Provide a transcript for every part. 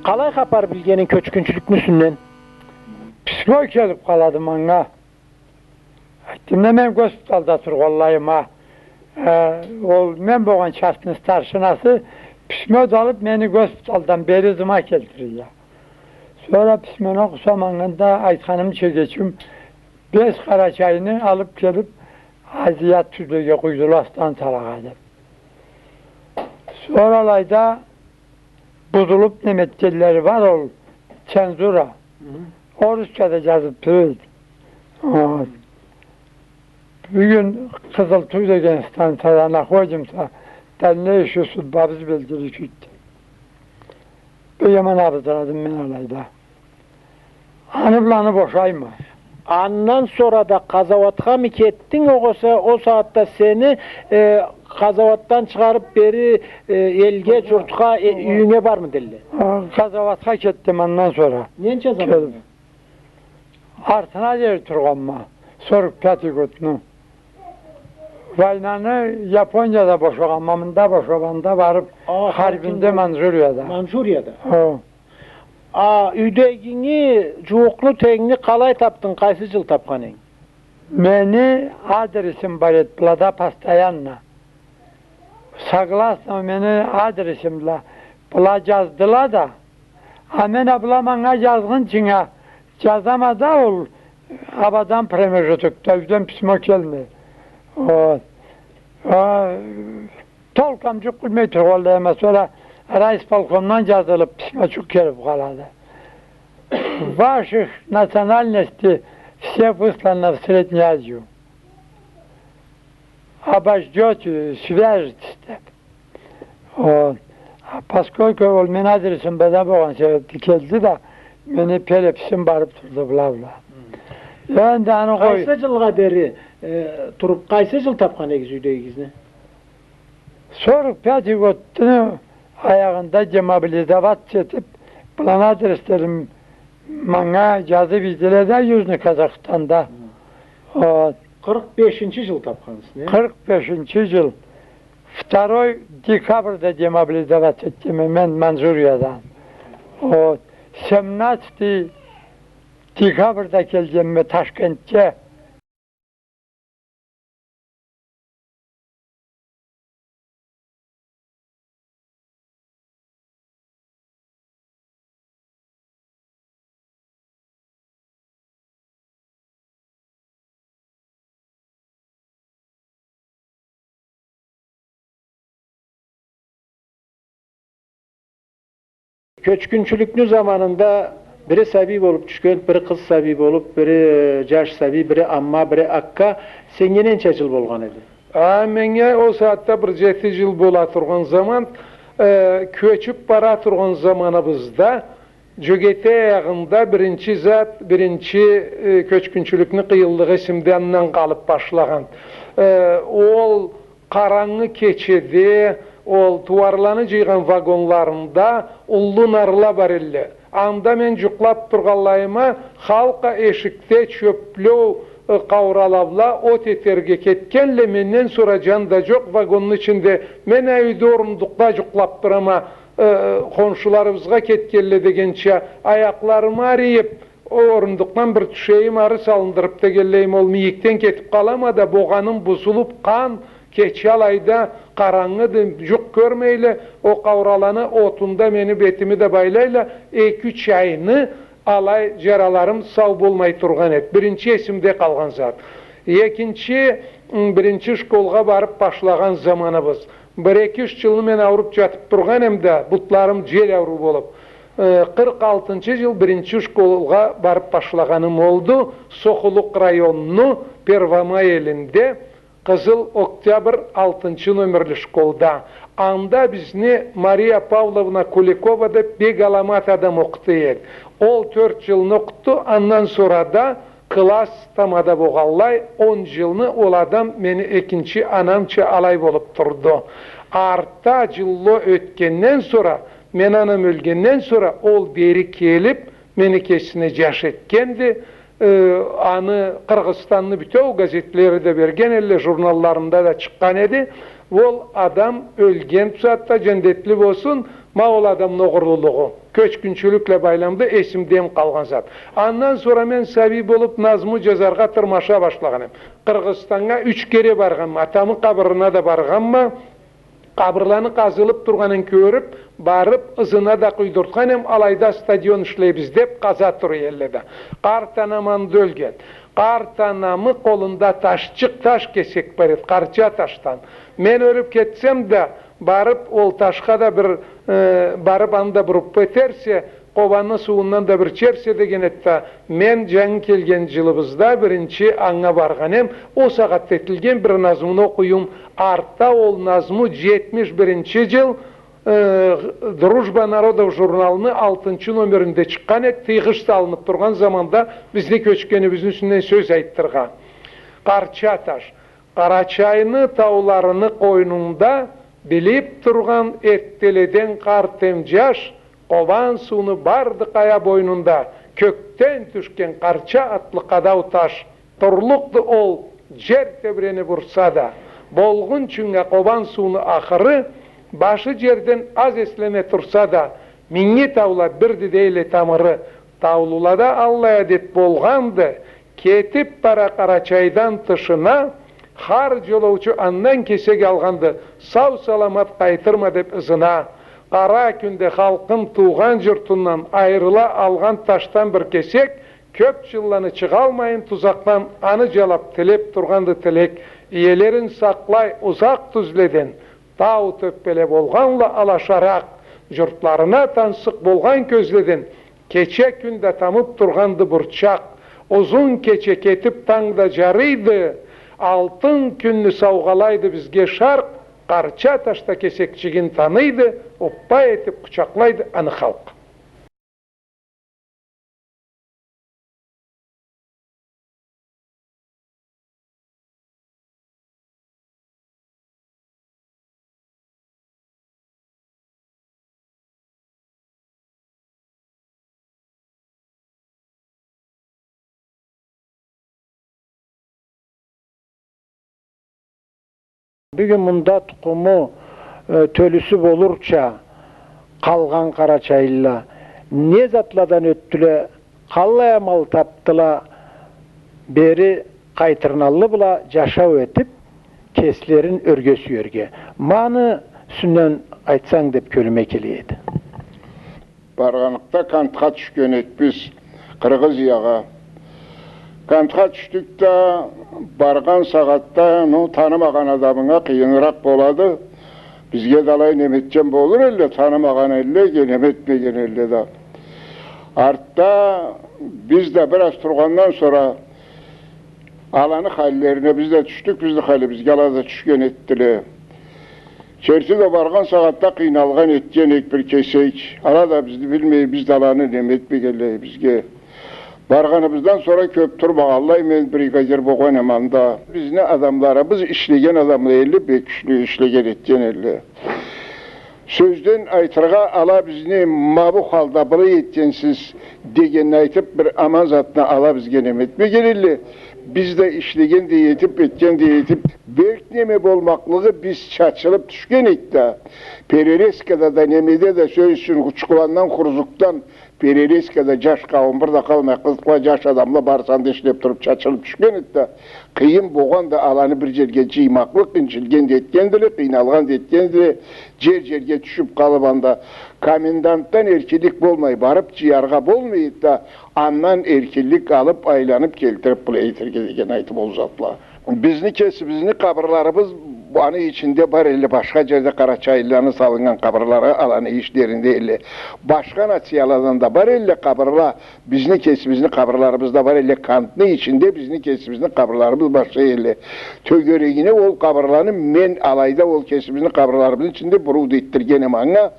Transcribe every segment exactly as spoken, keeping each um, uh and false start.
Къалай хапар билгенинг кёчгюнчюлюкню юсюнден? Письмо келип къалады манга. Айтдым да, мен госпиталда тургъанлайыма, э, ол мен болгъан частьны старшинасы письмо да алып, мени госпиталдан бери ызыма келтирди. Сора письмону окъусам, анга да айтханымча кечим, беш Къарачайны алып келип, Азият тюзлеге къуйдула станциялагъа деп. Сора алайда бузулуп неме этгенлери бар ол, цензура. Хы. Орусча да джазып тура эди. Вот. Бюгюн Къызыл Туу деген станцияда находимся, дальнейший судьбабыз белгили тюйюлдю. Бек аман абызырадым мен алайда. Аны бла аны бошайма. Андан сора да къазауатхамы кетдинг, огъесе ол сагъатда сени, э, къазауатдан чыгъарып бери, э, элге, джуртха, э, юйюнге бармы дедиле? А, къазауатха кетдим андан сора. Ненча заман? Келип. Артына дери тургъанма, сорок пятый годну. Войнаны Японияда бошагъанма, мында бошагъанда барып, а, Харбинде, Манчжурияда. Манчжурияда. Хо. А, юйдегинги, джууукъну, тенгни къалай тапдынг, къайсы джыл тапхан эдинг? Мени адресим бар эди былада постоянно. Согласно мени адресим бла была джаздыла да. А мен а была манга джазгъынчынга джазама да, ол абадан промежутокда юйден письмо келмей. Вот. А, толком джукъ билмей тургъанлайыма, сора райисполкомдан джазылып письмочукъ келип къалады. Ваших национальностей все высланы в Среднюю Азию. Обождёте, свяжетесь деп. Вот. А поскольку ол мени адресим былада болгъан себепли келди да, мени переписим барып турду была бла. Хы. Энди аны къой. Къайсы джылгъа дери, э, туруп, къайсы джыл тапхан эдигиз юйдегигизни? Сорок пятый годну аягъында демобилизоваться этип, быланы адреслерин манга джазып ийдиле да, Южный Казахстанда. Хы. Вот. Къыркъ бешинчи джыл тапхансыз, не? Къыркъ бешинчи джыл. Второй декабрда демобилизоваться этгенме мен Манчжуриядан. Вот. Семнадцатый декабрда келгенме Ташкентге. Кёчгюнчюлюкню заманында бири сабий болуп тюшген, бири къыз сабий болуп, бири, э, джаш сабий, бири амма, бири акка. Сеннге ненча джыл болгъан эди? А, меннге ол сагъатда бир джети джыл бола тургъан заман, э, кёчюп бара тургъан заманыбызда, Джёгетей аягъында биринчи зат, биринчи, э, кёчгюнчюлюкню къыйынлыгъы эсимде андан къалып башлагъан. Э, ол къарангы кечеде, ол тууарланы джыйгъан вагонларында уллу нарла бар элле. Анда мен джукълап тургъанлайыма, халкъ а эшикде чёплеу, э, къаурала бла от этерге кетгенле, менден сора джан да джокъ вагонну ичинде. Мен а юйде орундукъда джукълап турама, э, хоншуларыбызгъа кетгенле дегенча, аякъларым арыйып, ол орундукъдан бир тюшейим, ары салындырып дегенлейим, ол мийикден кетип къалама да, богъаным бузулуп, къан, кече алайда къарангыды, джукъ кёрмейле, ол къаураланы отунда мени бетими да байлайла, эки-юч айны алай джараларым сау болмай тургъан эди. Биринчи эсимде къалгъан зат. Экинчи, м, биринчи школгъа барып башлагъан заманыбыз. Бир эки-юч джылны мен ауруп джатып тургъан эм да, бутларым джел ауруу болуп. Э, къыркъ алтынчы джыл биринчи школгъа барып башлагъаным олду. Сохулукъ районну Первомай элинде, Къызыл Октябрь алтынчы номерли школда. Анда бизни Мария Павловна Куликова деп бек аламат адам окъута эди. Ол тёрт джылны окъутду, андан сора да класс тамада болгъанлай, он джылны ол адам мени экинчи анамча алай болуп турду. Артда джылла ётгенден сора, мени анам ёлгенден сора, ол бери келип, мени кесине джаш этгенди. Э, аны Къыргъызстанны бютеу газетлери да берген элле, журналларында да чыкъгъан эди. Ол адам ёлген бусагъатда, джандетли болсун, Ма ол адамны огъурлулугъу, кёчгюнчюлюк бла байламлы эсимде къалгъан зат. Андан сора мен сабий болуп назму жазаргъа тырмаша башлагъан эм. Къыргъызстаннга юч кере баргъанма, атамы къабырына да баргъанма, къабырланы къазылып тургъанын кёрюп, барып, ызына да къуйдуртхан эм, алайда стадион ишлейбиз деп, къаза тура элле да. Къарт анам анда ёлген. Къарт анамы къолунда ташчыкъ, таш кесек бар эди, къарча ташдан. Мен ёлюп кетсем да, барып, ол ташха да бир, э, барып, аны да бир уппа этерсе, Къобанны сууундан да бир ичерсе деген эди да, мен жангы келген жылыбызда биринчи анга баргъан эм, ол сагъатда этилген бир назмуну окъуюм. Артда ол назму жетмиш биринчи жыл, э, «Дружба народов» журналыны алтынчы номеринде чыкъгъан эди, тыйгъыч салынып тургъан заманда бизни кёчгенибизни юсюнден сёз айтдыргъан. Къарча таш. Къарачайны тауларыны къойнунда билип тургъан эртделеден къарт эм жаш, Къобан сууну барды къая бойнунда, кёкден тюшген къарча атлы къадау таш. Турлукъду ол, жер тебренип урса да, болгъунчунга Къобан сууну ахыры, башы жерден аз эслене турса да, минги таула бирди дейле тамыры. Таулулада аллай адет болгъанды, кетип бара Къарачайдан тышына, хар жолоучу андан кесек алгъанды, сау-саламат къайтырма деп ызына. Къара кюнде халкъым туугъан журтундан айырыла алгъан ташдан бир кесек, кёп жылланы чыгъалмайын тузакъдан аны жалап, тилеп тургъанды тилек. Иелерин сакълай узакъ тюзледен, тау тёппеле болгъанла алашаракъ, журтларына тансыкъ болгъан кёзледен, кече-кюн да тамып тургъанды бурчакъ. Узун кече кетип, танг да жарыйды, алтын кюнню саугъалайды бизге шаркъ, къарча ташда кесекчигин таныйды, уппа этип къучакълайды аны халкъ. Бюгюн мында тукъуму, э, тёлюсю болурча къалгъан къарачайлыла не затладан ётдюле, къаллай амал тапдыла, бери къайтырналлы бла жашау этип, кеслерин ёрге сюерге. Ма аны юсюнден айтсанг деп кёлюме келе эди. Баргъаныкъда кантха тюшген эдик биз, Къыргъызиягъа. Кантха тюшдюк да, баргъан сагъатда, ну, танымагъан адамынга къыйыныракъ болады. Бизге да алай неме этген болур элле, танымагъан элле, неме этмеген элле да. Артда биз да бир аз тургъандан сора аланы халлерине биз да тюшдюк, бизни халибизге ала да тюшген этдиле. Керти да баргъан сагъатда къыйналгъан этген эдик бир кесек. Ала да бизни билмей, биз да аланы неме этмегенлей бизге. Баргъаныбыздан сора кёп турмагъанлай, мен бригадир болгъан эм анда. Бизни адамларыбыз ишлеген адамла элле, бек кючлю ишлеген этген элле. Сёзден айтыргъа, ала бизни ма бу халда былай этгенсиз дегенни айтып, бир аман затны ала бизге неме этмеген элле. Биз да ишлеген да этип, этген да этип, бек неме болмакълыгъы, биз чачылып тюшген эдик да. Перерезкада да, немеде да, сёз ючюн, Учкуландан, Хурзукдан, перерезкада жаш къауум бир да къалмай, къызла, жаш адамла барысы анда ишлеп туруп, чачылып тюшген эди да, къыйын болгъан да аланы бир жерге жыймакълыкъ, инжилген да этгендиле, къыйналгъан да этгендиле, жер-жерге тюшюп къалып анда. Комендантдан эркинлик болмай, барып жыяргъа болмай эди да, андан эркинлик алып, айланып келтирип, былай этерге деген айтып ол затла. Бизни кесибизни къабырларыбыз аны ичинде бар элле, башха жерде къарачайлыланы салыннган къабырлары аланы ичлеринде элле. Башха нацияладан да бар элле къабырла, бизни кесибизни къабырларыбыз да бар элле, кантны ичинде бизни кесибизни къабырларыбыз башха элле. Тёгерегине ол къабырланы мен алайда ол кесибизни къабырларыбызны ичинде буруу да этдирген эм анга.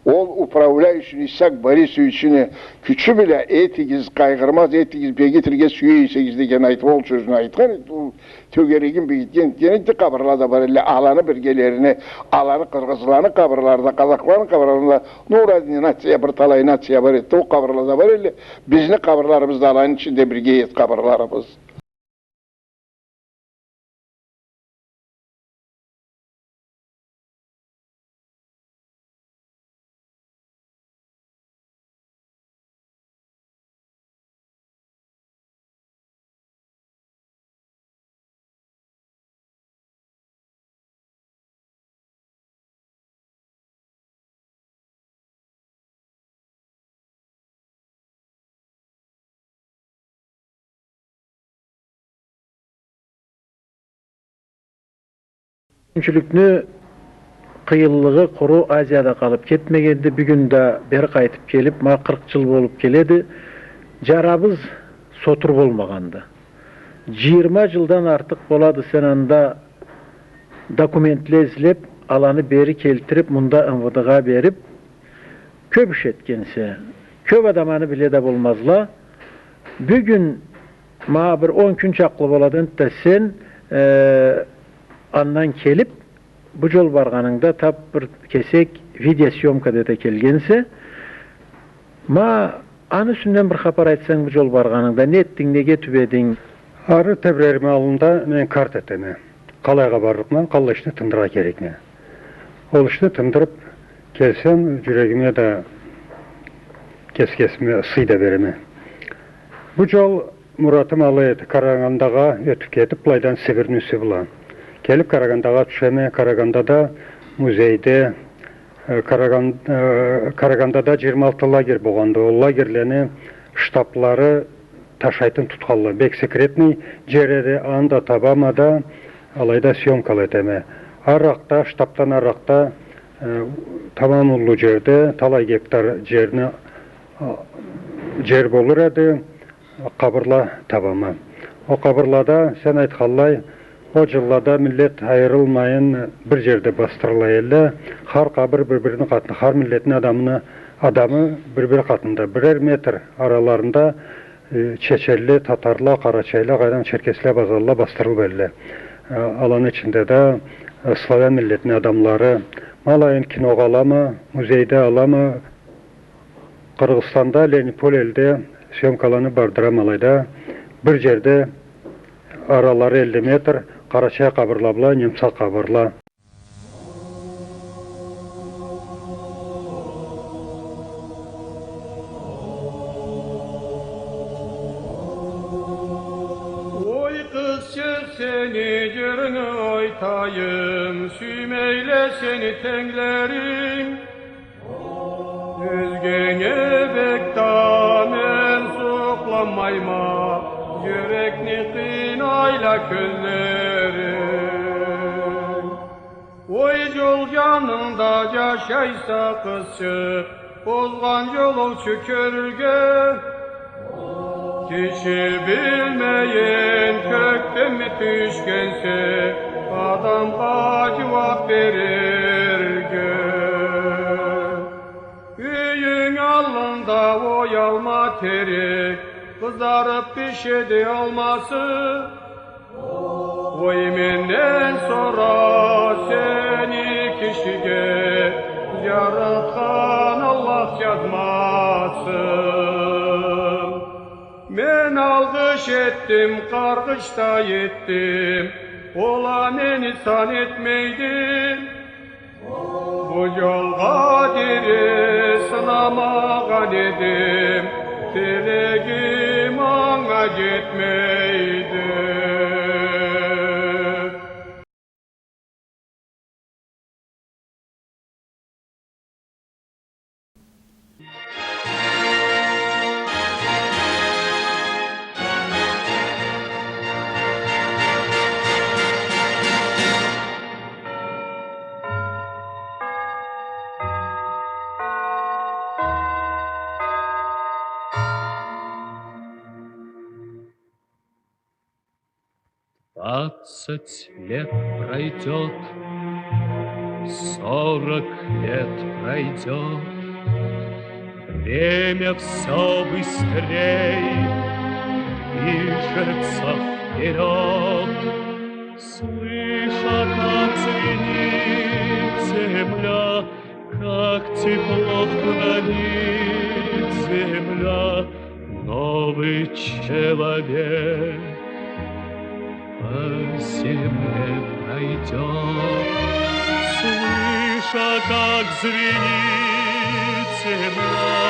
Ол управляющий Исак Борисовични кючю бла этигиз, къайгъырмаз этигиз, бегитирге сюе эсегиз деген айтып, ол сёзню айтхан эди. Ол тёгерегин бегитген, этген эди, къабырла да бар элле, аланы биргелерине, аланы къыргъызланы къабырларында, къазахланы къабырларында, ну, разный нация, бир талай нация бар эди, ол къабырла да бар элле, бизни къабырларыбыз да аланы ичинде бирге эди къабырларыбыз. Кёчгюнчюлюкню къыйынлыгъы къуру Азияда къалып кетмегенди, бюгюн да бери къайтып келип, ма, къыркъ джыл болуп келеди. Джарабыз сотур болмагъанды. Джыйырма джылдан артыкъ болады, сен анда документле излеп, аланы бери келтирип, мында М В Д-гъа берип, кёп иш этгенсе, кёп адам аны биле да болмазла. Бюгюн, ма, бир он кюн чакълы болады энтда сен, э, андан келип, бу джол баргъанынгда тап бир кесек видеосъёмка да эте келгенсе. Ма, аны юсюнден бир хапар айтсанг, бу джол баргъанынгда не этдинг, неге тюбединг? Ары тебирериме аллында мен карт этеме. Къалайгъа барлыкъма, къаллай ишни тындырыргъа керекме. Ол ишни тындырып келсем, джюрегиме да, кес-кесиме сый да береме. Бу джол муратым алай эди, Карагандагъа ётюп кетип, былайдан Сибирни юсю бла. Келип Карагандагъа тюшеме, Карагандада музейде, э, Караган-, э, Карагандада джыйырма алты лагерь болгъанды. Ол лагерьлени штаблары ташайтын тутханла. Бек секретный джер эди, аны да табама да, алайда съёмкала этеме. Арыракъда, штабдан арыракъда, э, тамам уллу джерде, талай гектар джерни, а, джер болур эди, къабырла табама. Ол къабырлада, сен айтханлай, ол джыллада миллет айырылмайын бир джерде басдырыла эдиле. Хар къабыр бир-бирини къатында, хар миллетни адамыны, адамы бир-бири къатында. Бирер метр араларында э, чеченле, татарла, къарачайла, къайдам, черкесле, абазалла басдырылып эдиле. Э, аланы ичинде да, э, славян миллетни адамлары. Ма алайын киногъа алама, музейде алама. Къыргъызстанда, Ленинполь элде съёмкаланы бардырама алайда. Бир джерде аралары элли метр, къарачай къабырла бла немца къабырла. Ой, къызчыкъ, сени джырынгы айтайым, сюймейле сени тенглеринг. Ёзгенге бек да мен сукъланмайма, джюрекни къыйнайла кёллеринг. Ой, джол джанында джашайса, къызчыкъ, озгъан джолоучу кёрюрге. Киши билмейин, кёкденми тюшгенсе, адамгъа джууап берирге. Юйюнг аллында ой алма терек, къызарып бишеди алмасы. Ой, менден сора сени кишиге джаратхан Аллах джазмасын. Мен алгъыш этдим, къаргъыш да этдим, ол а мени сан этмейди. Бу джолгъа дери сынамагъан эдим, тилегим анга джетмейди. Двадцать лет пройдёт, сорок лет пройдёт, время всё быстрей движется вперёд. Слыша, как звенит земля, как тепло хранит земля, новый человек по земле пройдёт. Слыша, как звенит земля,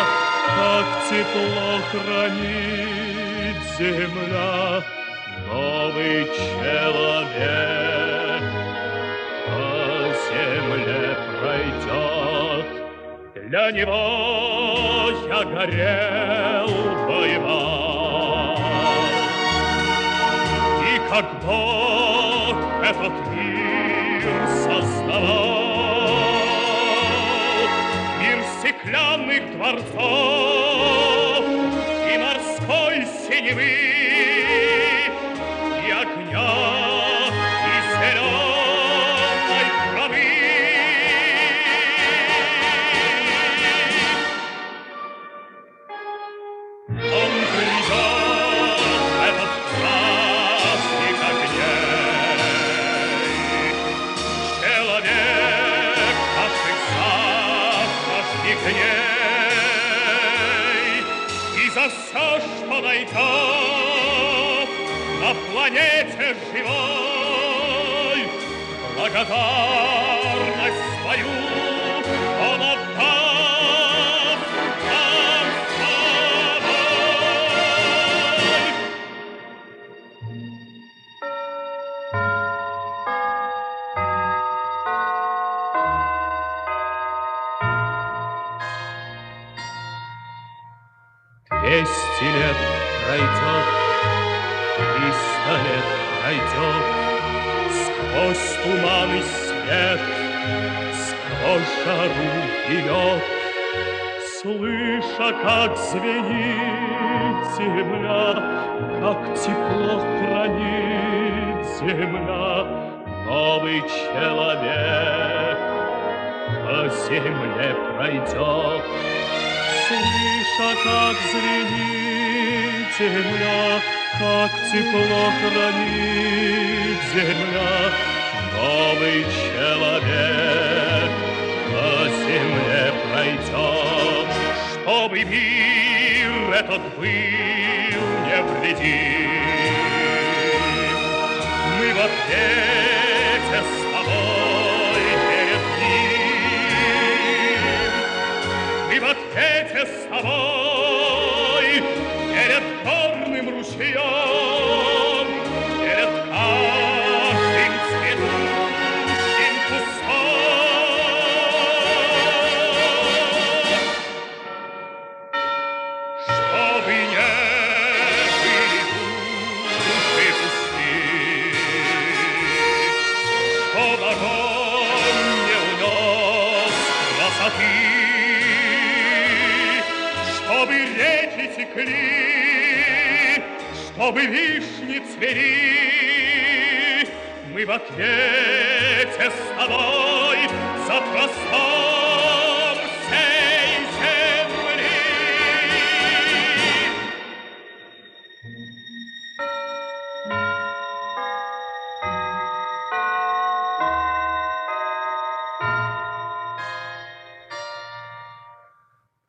как тепло хранит земля, новый человек по земле пройдёт. Для него я горел, воевал. И как Бог этот мир Мир стеклянных дворцов и морской синевы, и огня, и зелёной травы. Он грядёт, этот праздник огней, человек наших завтрашних дней, и за всё, что найдёт на планете живой, благодарность свою он отдаст нам с тобой. Двести лет пройдёт, триста лет пройдёт, сквозь туман и свет, сквозь жару и лёд, слыша, как звенит земля, как тепло хранит земля, новый человек по земле пройдёт. Слыша, как звенит земля, как тепло хранит земля, новый человек по земле пройдёт. Чтобы мир этот был невредим. Мы в ответе с тобой перед ним, мы в ответе с тобой перед горным ручьём, перед каждым цветущим кустом. Чтобы не были души пусты, чтоб огонь не унёс красоты, чтобы реки текли, чтобы вишни цвели, мы в ответе с тобой за простор всей земли.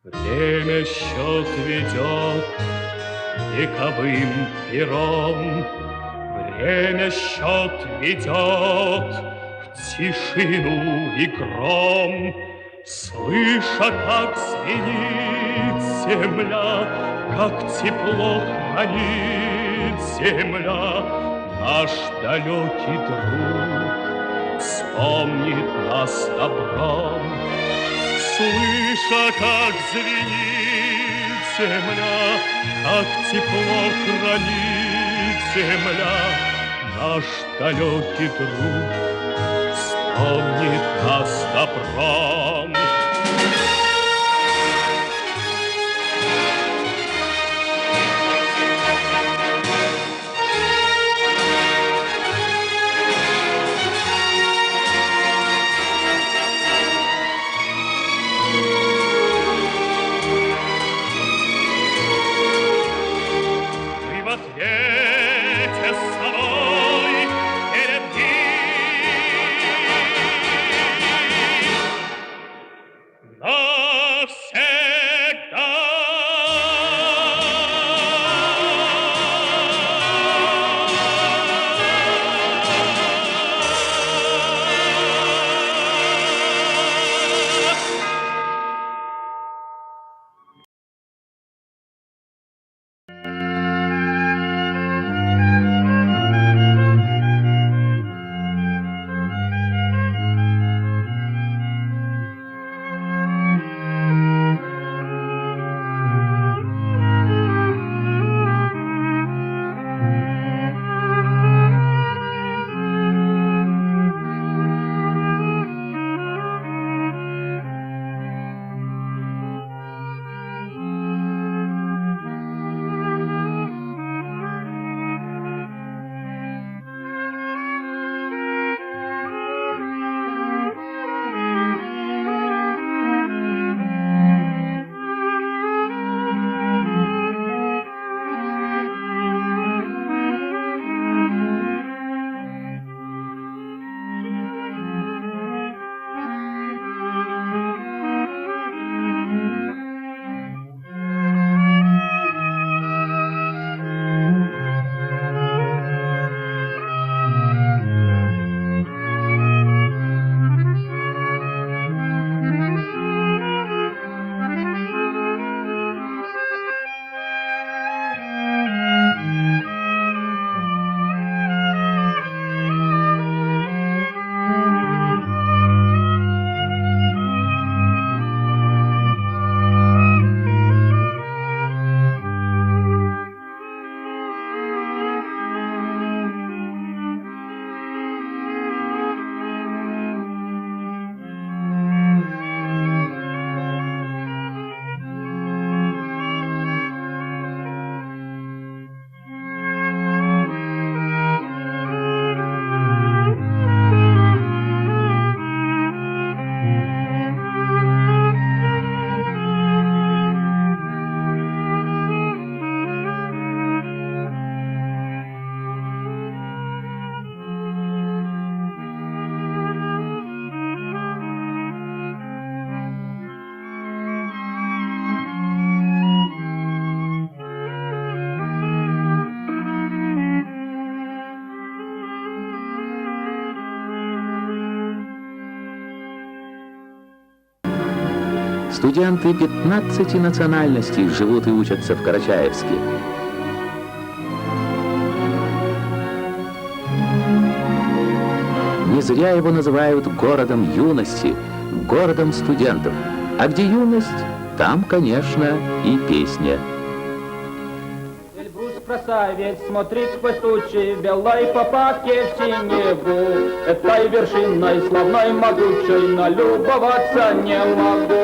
Время счёт ведёт вековым пером, время счёт ведёт в тишину и гром, слыша, как звенит земля, как тепло хранит земля, наш далёкий друг вспомнит нас добром. Слыша, как звенит земля, как тепло хранит земля, наш далёкий друг вспомнит нас добром. Мы в ответе с тобой перед ним. Навсегда. Студенты пятнадцати национальностей живут и учатся в Карачаевске. Не зря его называют городом юности, городом студентов. А где юность, там, конечно, и песня. Эльбрус красавец, смотри, сквозь тучи, белой по пятке в синеву. Этой вершиной славной, могучей, налюбоваться не могу.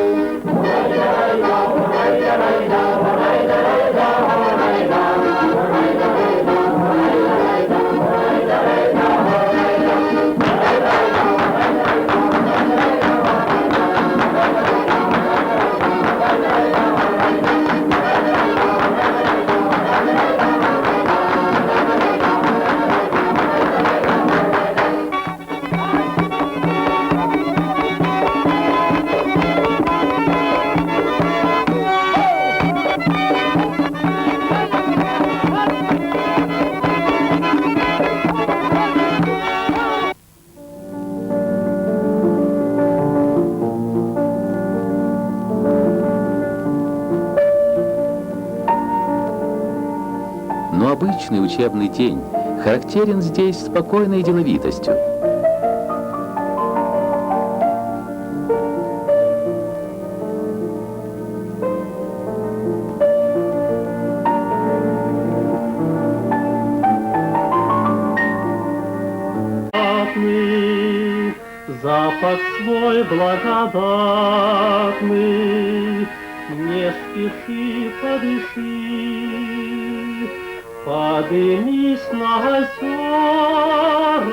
Но обычный учебный день характерен здесь спокойной деловитостью. Запах свой благодатный, не спеши, подыши, подымись на озёра,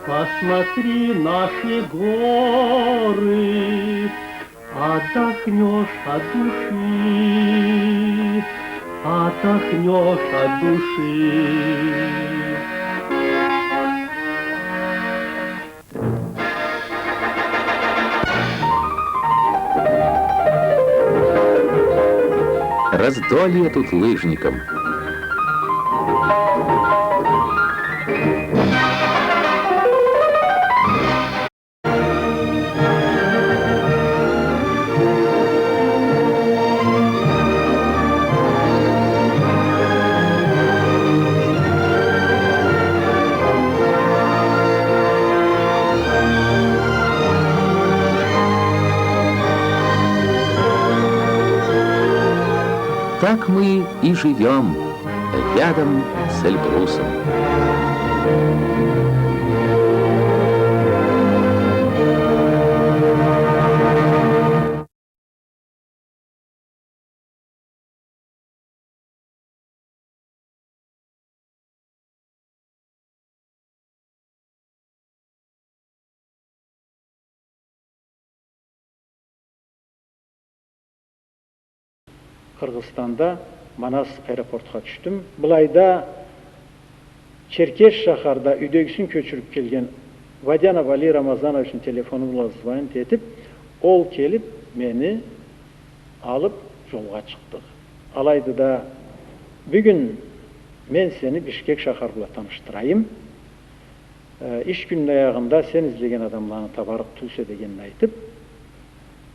посмотри наши горы, отдохнёшь от души, отдохнёшь от души. Раздолье тут лыжникам. Так мы и живём рядом с Эльбрусом. Къыргъызстанда Манас аэропортха тюшдюм. Былайда Черкесск шахарда юйдегисин кёчюрюп келген Водянов Али Рамазановични телефону бла звонить этип, ол келип, мени алып, жолгъа чыкъдыкъ. Алайды да, бюгюн мен сени Бишкек шахар бла танышдырайым. Э, иш кюнню аягъында сен излеген адамланы табарыкъ тюлсе дегенин айтып,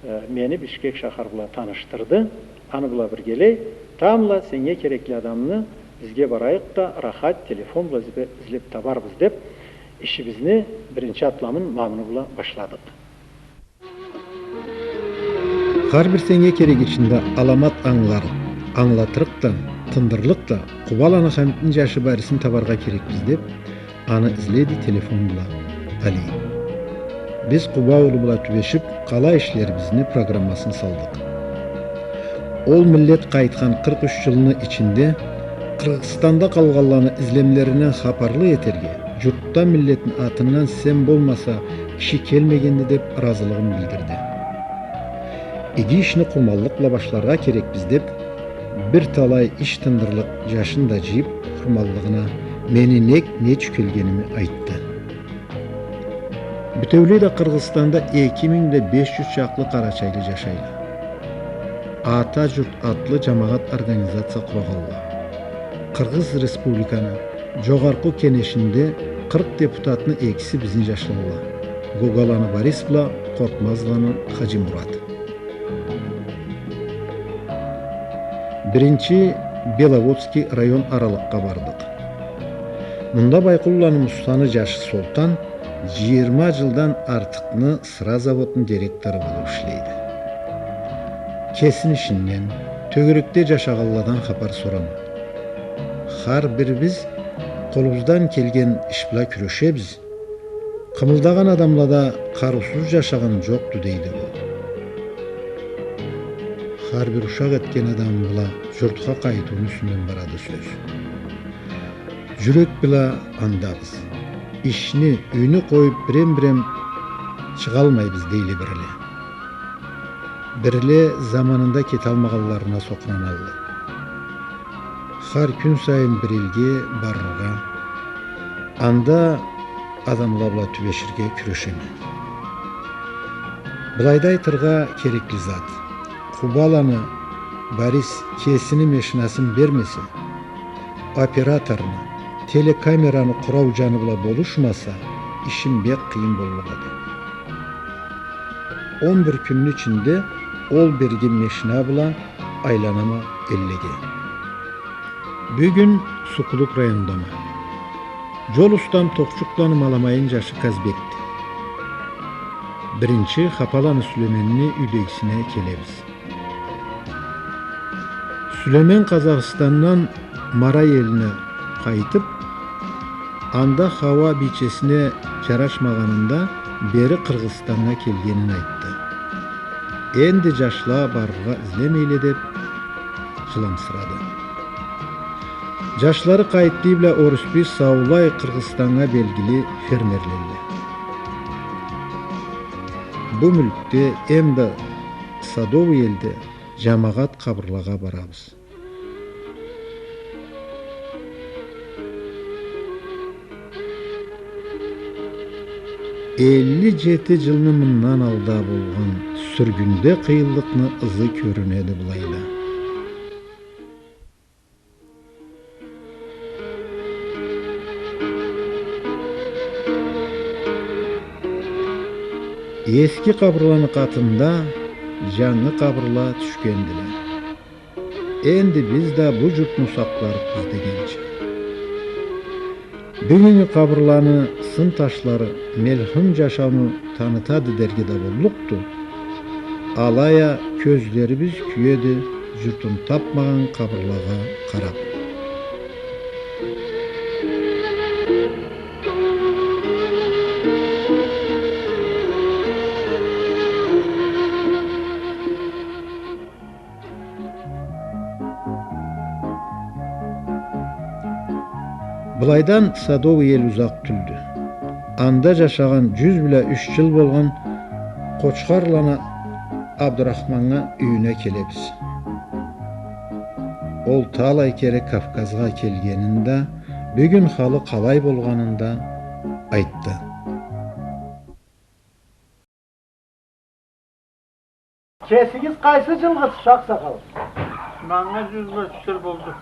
э, мени Бишкек шахар бла танышдырды. Аны бла биргелей, тамбла сеннге керекли адамны бизге барайыкъ да, рахат, телефон бла изле-, излеп табарбыз деп, ишибизни биринчи атламын ма муну бла башладыкъ. Хар бир сеннге керек ичинде аламат ангыларыкъ, ангылатырыкъ да, тындырлыкъ да Къубаланы Хамитни жашы Борисни табаргъа керекбиз деп, аны изледи телефон бла Али. Биз Къуба улу бла тюбешип, къалай ишлерибизни программасын салдыкъ. Ол миллет къайтхан къыркъ юч жылны ичинде Къыргъызстанда къалгъанланы излемлеринден хапарлы этерге, журтда миллетни атындан сен болмаса, киши келмегенди деп ыразылыгъын билдирди. Иги ишни къурманлыкъ бла башларгъа керекбиз деп, бир талай иш тындырлыкъ жашын да жыйып, къурманлыгъына мени нек не ючюн келгеними айтды. Бютеулей да Къыргъызстанда эки минг да беш жюз чакълы къарачайлы жашайла. Ата журт атлы жамагъат организация къурагъанла. Къыргъыз Республиканы Жогъаркъу Кенешинде къыркъ депутатны экиси бизни жашлаула. Гоголаны Борис бла Къоркъмазланы Хаджимурат. Биринчи Беловодский район аралыкъгъа бардыкъ. Мында Байкъулланы Мустаны джашы Солтан джыйырма джылдан артыкъны сыра заводну директору болуп ишлейди. Кесини ишинден, тёгерекде джашагъанладан хапар сорама. Хар бирибиз къолубуздан келген иш бла кюрешебиз. Къымылдагъан адамлада къарыусуз джашагъан джокъду, дейди ол. Хар бир ушакъ этген адамы бла джуртха къайтыуну юсюнден барады сёз. Джюрек бла андабыз. Ишни, юйню къоюп, бирем-бирем чыгъалмайбыз, дейле бирле. Бирле заманында кеталмагъанларына сокъураналла. Хар кюн сайын бир элге барыргъа, анда адамла бла тюбеширге кюрешеме. Былайда айтыргъа керекли зат. Къубаланы Борис кесини мешинасын бермесе, операторну, телекамераны къурау джаны бла болушмаса, ишим бек къыйын боллукъ эди. Он бир кюнню ичинде ол берген мешина бла айланама эллеге. Бюгюн Сукулук райондама. Джол устам Токъчукъланы Маламайын джашы Казбекди. Биринчи Хапаланы Сюлеменни юйдегисине келебиз. Сюлемен Къазахстандан Марай элине къайтып, анда хауа бийчесине джарашмагъанында бери Къыргъызстаннга келгенин айтды. Энди джашла барыргъа излемейле деп, джыламсырады. Джашлары Къайытбий бла Орусбий саулай Къыргъызстаннга белгили фермерлелле. Бу мюлкде эмда Садовый элде джамагъат къабырлагъа барабыз. Элли джети джылны мындан алда болгъан сюргюнде къыйынлыкъны ызы кёрюнеди былайда. Эски къабырланы къатында джангы къабырла тюшгендиле. Энди биз да бу джуртну сакъларыкъбыз дегенча. Бюгюннгю къабырланы сын ташлары мелхым джашауну танытады дерге да боллукъду. Алай а кёзлерибиз кюеди джуртун тапмагъан къабырлагъа къарап. Былайдан Садовый эл узакъ тюлдю. Анда джашагъан джюз бла юч джыл болгъан Къочхарланы Абдурахманнга юйюне келебиз. Ол талай кере Кавказгъа келгенин да, бюгюн халы къалай болгъанын да айтды. Кесигиз къайсы джылгъысыз, акъсакъал? Манга джюз бла юч джыл болду.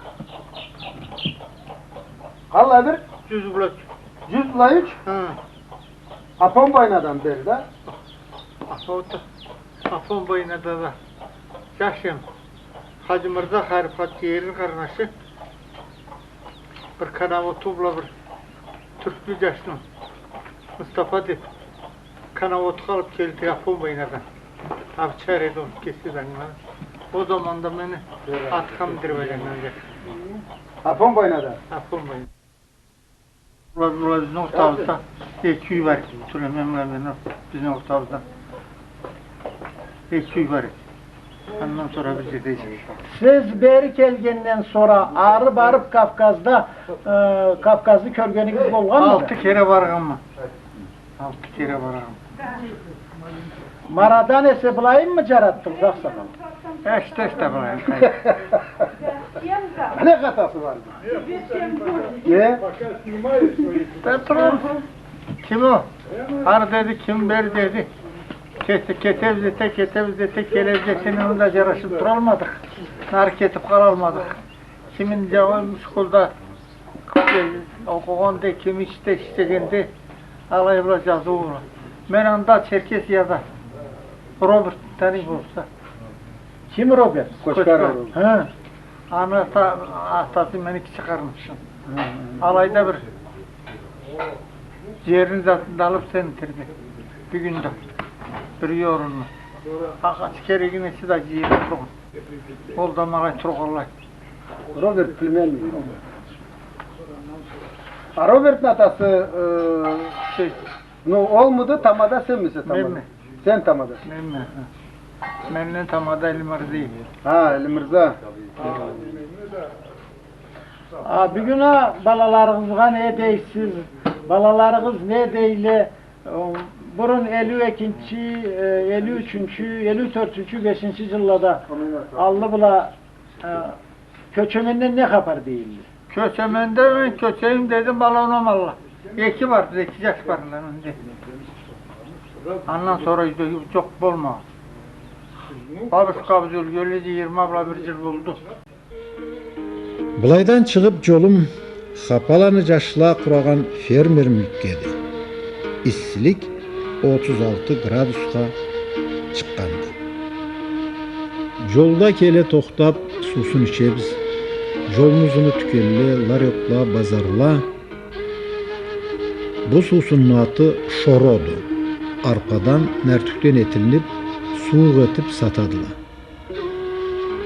Къаллай бир? Джюз бла юч. Джюз бла юч? Хы. Апон Байнадан бери да? Апон, Апон Байнада да джаш эм. Хаджи Мырза Харип хаджи, эрини къарнашы. Бир коноводу бла бир тюрклю джашны, Мустафа деп, коноводха алып келди Апон Байнадан. Овчар эди, ол кеси да ангылады. Ол заманда мени атха миндирип айланнган джаш. Апон Байнада? Апон Байнада. Была, была бизни ортабызда эки юй бар эди. Сулеймен бла мени, бизни ортабызда эки юй бар эди. Андан сора бир джерде джашайбыз. Сиз бери келгенден сора ары барып Кавказда, э, Кавказны кёргенигиз болгъанмыды? Алты кере баргъанма. Алты кере баргъанма. Марадан эсе былайынмы джаратдыгъыз, акъсакъал? Эште-эште былайын. Не хатасы бар? Не? Да турурбуз. Ким ол? Ары деди, ким бери деди. Кете-, кетебиз эте, кетебиз эте, келебиз эте, мында джарашып туралмадыкъ. Нары кетип къалалмадыкъ. Кимин джауун школда окъугъан да, ким ишде ишлеген да, алай бла джазыу бла. Мен анда Черкесияда Роберт таный болса. Ким Роберт? Кочкар Роберт. Хы. Аны ата-, атасы мени кичи къарнашым. Алайда бир джерни затын да алыб сенитирди. Бюгюн да бир орунну. Ачы керегин эсе да джыйыб тургъан. Ол да магъа тургъанлай. Роберт племянник. А Робертни атасы, э, шей, ну, олмуду, тамада сенмисе тамада? Менме. Сен тамада. Менме, ха. Менден тамада Элимырза. Ха, Элимырза. А бюгюн а балаларыгъызгъа не дейсиз? Балаларыгъыз не дейле? О, бурун элли экинчи, э, элли ючюнчю, элли тёртюнчю, бешинчи джыллада аллы бла, э, кёчеменден не хапар дейдиле? Кёчеменде мен кёчейим дедим, бала унамалла. Эки бар, эки джаш бар энди. Андан сора юйде джокъ болмагъан. Бабушкабыз ёлгенли джыйырма бла бир джыл болду. Былайдан чыгъыб джолум Хапаланы джашла къурагъан фермер мюлкгеди. Иссилик отуз алты градусха чыкъгъанды. Джолда келе тохтаб суусун ичебиз. Джолну узуну тюкенле, ларёкла, базарла. Бу суусунну аты шороду. Арпадан, нартюхден этилиниб, сууукъ этиб сатадыла.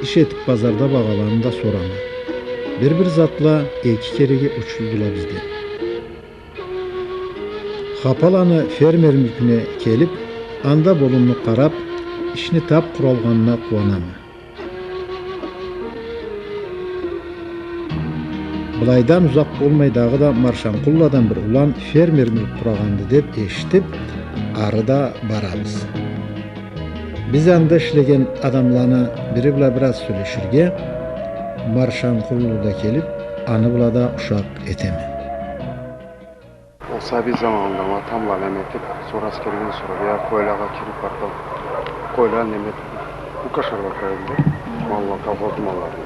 Иш этиб базарда багъаланы да сорама. Бир-бир затла эки кереге учуздула бизден. Хапаланы фермер мюлкюне келиб, анда болумну къараб, ишни таб къуралгъанына къууанама. Былайдан узакъ болмай дагъыда Маршанкъулладан бир улан фермер мюлк къурагъанды деб эшитиб, ары да барабыз. Биз анда ишлеген адамланы бири бла бир аз сёлеширге, Маршанкъуллу да келиб, аны бла да ушакъ этеме. Ол сабий заманымда ма тамбла неме этиб, сора аскерден сора, бир къойлагъа кириб бардым. Къойла неме этиб, бу кашарла къоюб, малла, колхозну малларын.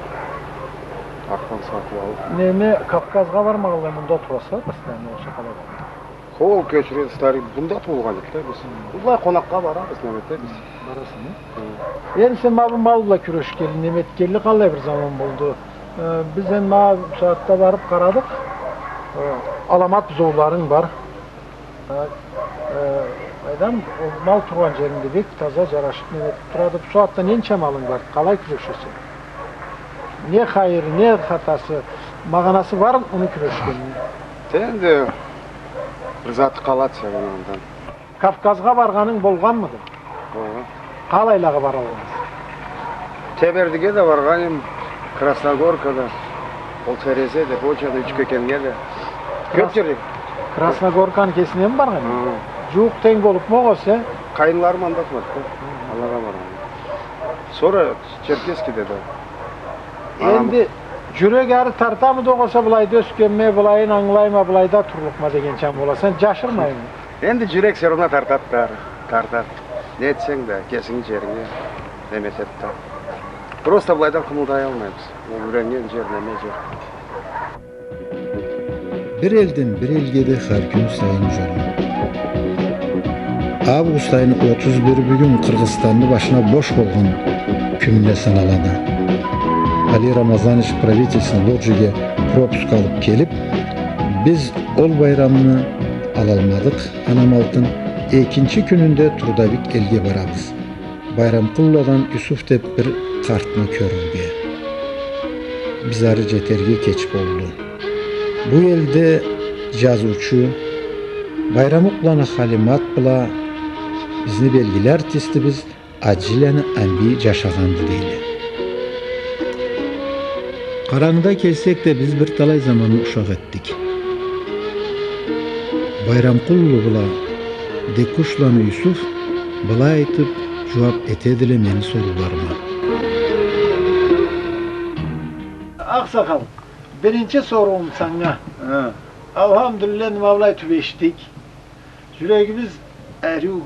Арпаны сатыб алыб. Неме, Кавказгъа бармагъанлай мында тураса, постоянно ол шахада бар. Хо, кёчюребиз, старик, мында туугъан эдик да биз. Былай къонакъгъа барабыз, неме этебиз. Барасыз, э? Хы. Энди сен ма бу мал бла кюрешгенли, неме этгенли къаллай бир заман болду? Э, биз энди ма бу сагъатда барыб къарадыкъ. Э, аламат бузоуларынг бар. Э, э, къайдам, ол мал тургъан джеринг да бек таза, джарашыб, неме этиб турады. Бу сагъатда ненча малынг бар? Къалай кюрешесе? Не хайыры, не хатасы, магъанасы бармы муну кюрешгенни? Энди бир заты къалады сени андан. Кавказгъа баргъанынг болгъанмыды? Болгъан. Къалайлагъа баралгъансыз? Тебердиге да баргъан эдим, Красногорка да, ол Терезе да, Боча да, Ючкекеннге да. Кёб джерге. Красногорканы кесинеми баргъан эдинг? Хы. Джууукъ тенг болубму огъесе? Къайынларым анда турады да. Хы. Алагъа баргъан эдим. Сора Черкесскеде да. Энди джюрек ары тартамыды огъесе, былайда ёсгенме, былайын ангылайма, былайда турлукъма дегенча боласа, джашырмайын. Энди джюрек всё равно тартады да, тартады. Не этсенг да, кесинги джеринге неме этеди да. Просто былайдан къымылдаялмайбыз. Ол юреннген джер, неме джер. Бир элден бир элге да хар кюн сайын джолум. Август айны отуз бири бюгюн Къыргъызстанны башына бош болгъан кюнюне саналады. Али Рамазаныч правительственный ложиге пропуск алыб келиб, биз ол байрамны алалмадыкъ. Анам алтын, экинчи кюнюнде трудовик элге барабыз. Байрамкъулладан Юсуф деб бир къартны кёрюрге. Биз ары джетерге кеч болду. Бу элде джазыучу Байрамукъланы Халимат бла бизни белгили артистибиз Аджиланы Амби джашагъанды дейле. Къарангыда келсек да, биз бир талай заманны ушакъ этдик. Байрамкъуллу бла Декушланы Юсуф былай айтыб джууаб этедиле мени сорууларыма. Акъсакъал, биринчи соруум санга. Хы. Алхамдулиллах, ма былай тюбешдик. Джюрегибиз ариу,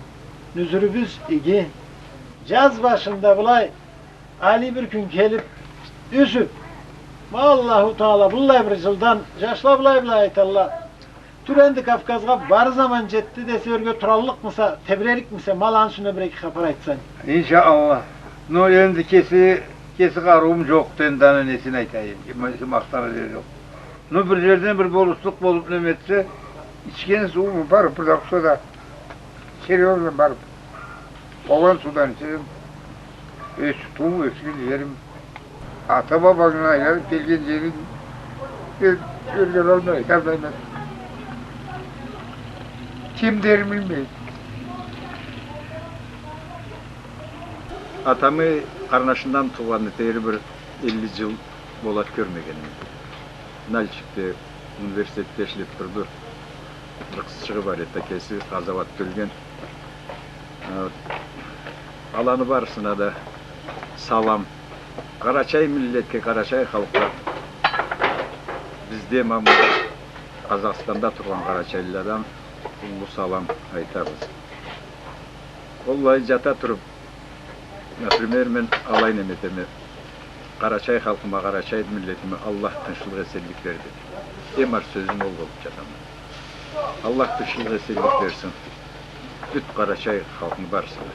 нюзюрюбюз иги. Джаз башында былай Али бир кюн келиб, Юсуф, ма Аллаху Тагъала быллай бир джылдан, джашла былай-былай айталла, тюр энди Кавказгъа, бар заман джетди десе, ёрге тураллыкъмыса, тебирерикмисе, ма аланы юсюнден бир-эки хапар айтсанг. Иншаллах. Но энди кеси Кеси къарыуум джокъду энди, аны несин айтайым, ким-, ким махтаныр джери джокъ. Ну, бир джерден бир болушлукъ болуб неме этсе, ичген сууум бар, бир да ушса да, серьёзно бар. Болгъан суудан ичеме. Ёс-, туууб ёсген джерим. Ата-бабангдан айланыб келген джеринг, э, ёрге алалмай, айталмайма. Ким дерин билмейме. Атамы къарнашындан туугъанны тери бир элли джыл болад кёрмегенме. Нальчикде университетде ишлеб турду. Бир къызчыгъы бар эди, кеси къазауатда ёлген. Э, аланы барысына да салам. Къарачай миллетге, къарачай халкъгъа, бизде, ма бу Къазахстанда тургъан къарачайлыладан уллу салам айтабыз. Уаллахи, джата туруб, например, мен алай неме этеме, къарачай халкъыма, къарачай миллетиме Аллах тынчлыкъ, эсенлик бер деб. Эм ары сёзюм ол болуб джатама. Аллах тынчлыкъ, эсенлик берсин бютеу къарачай халкъны барысына.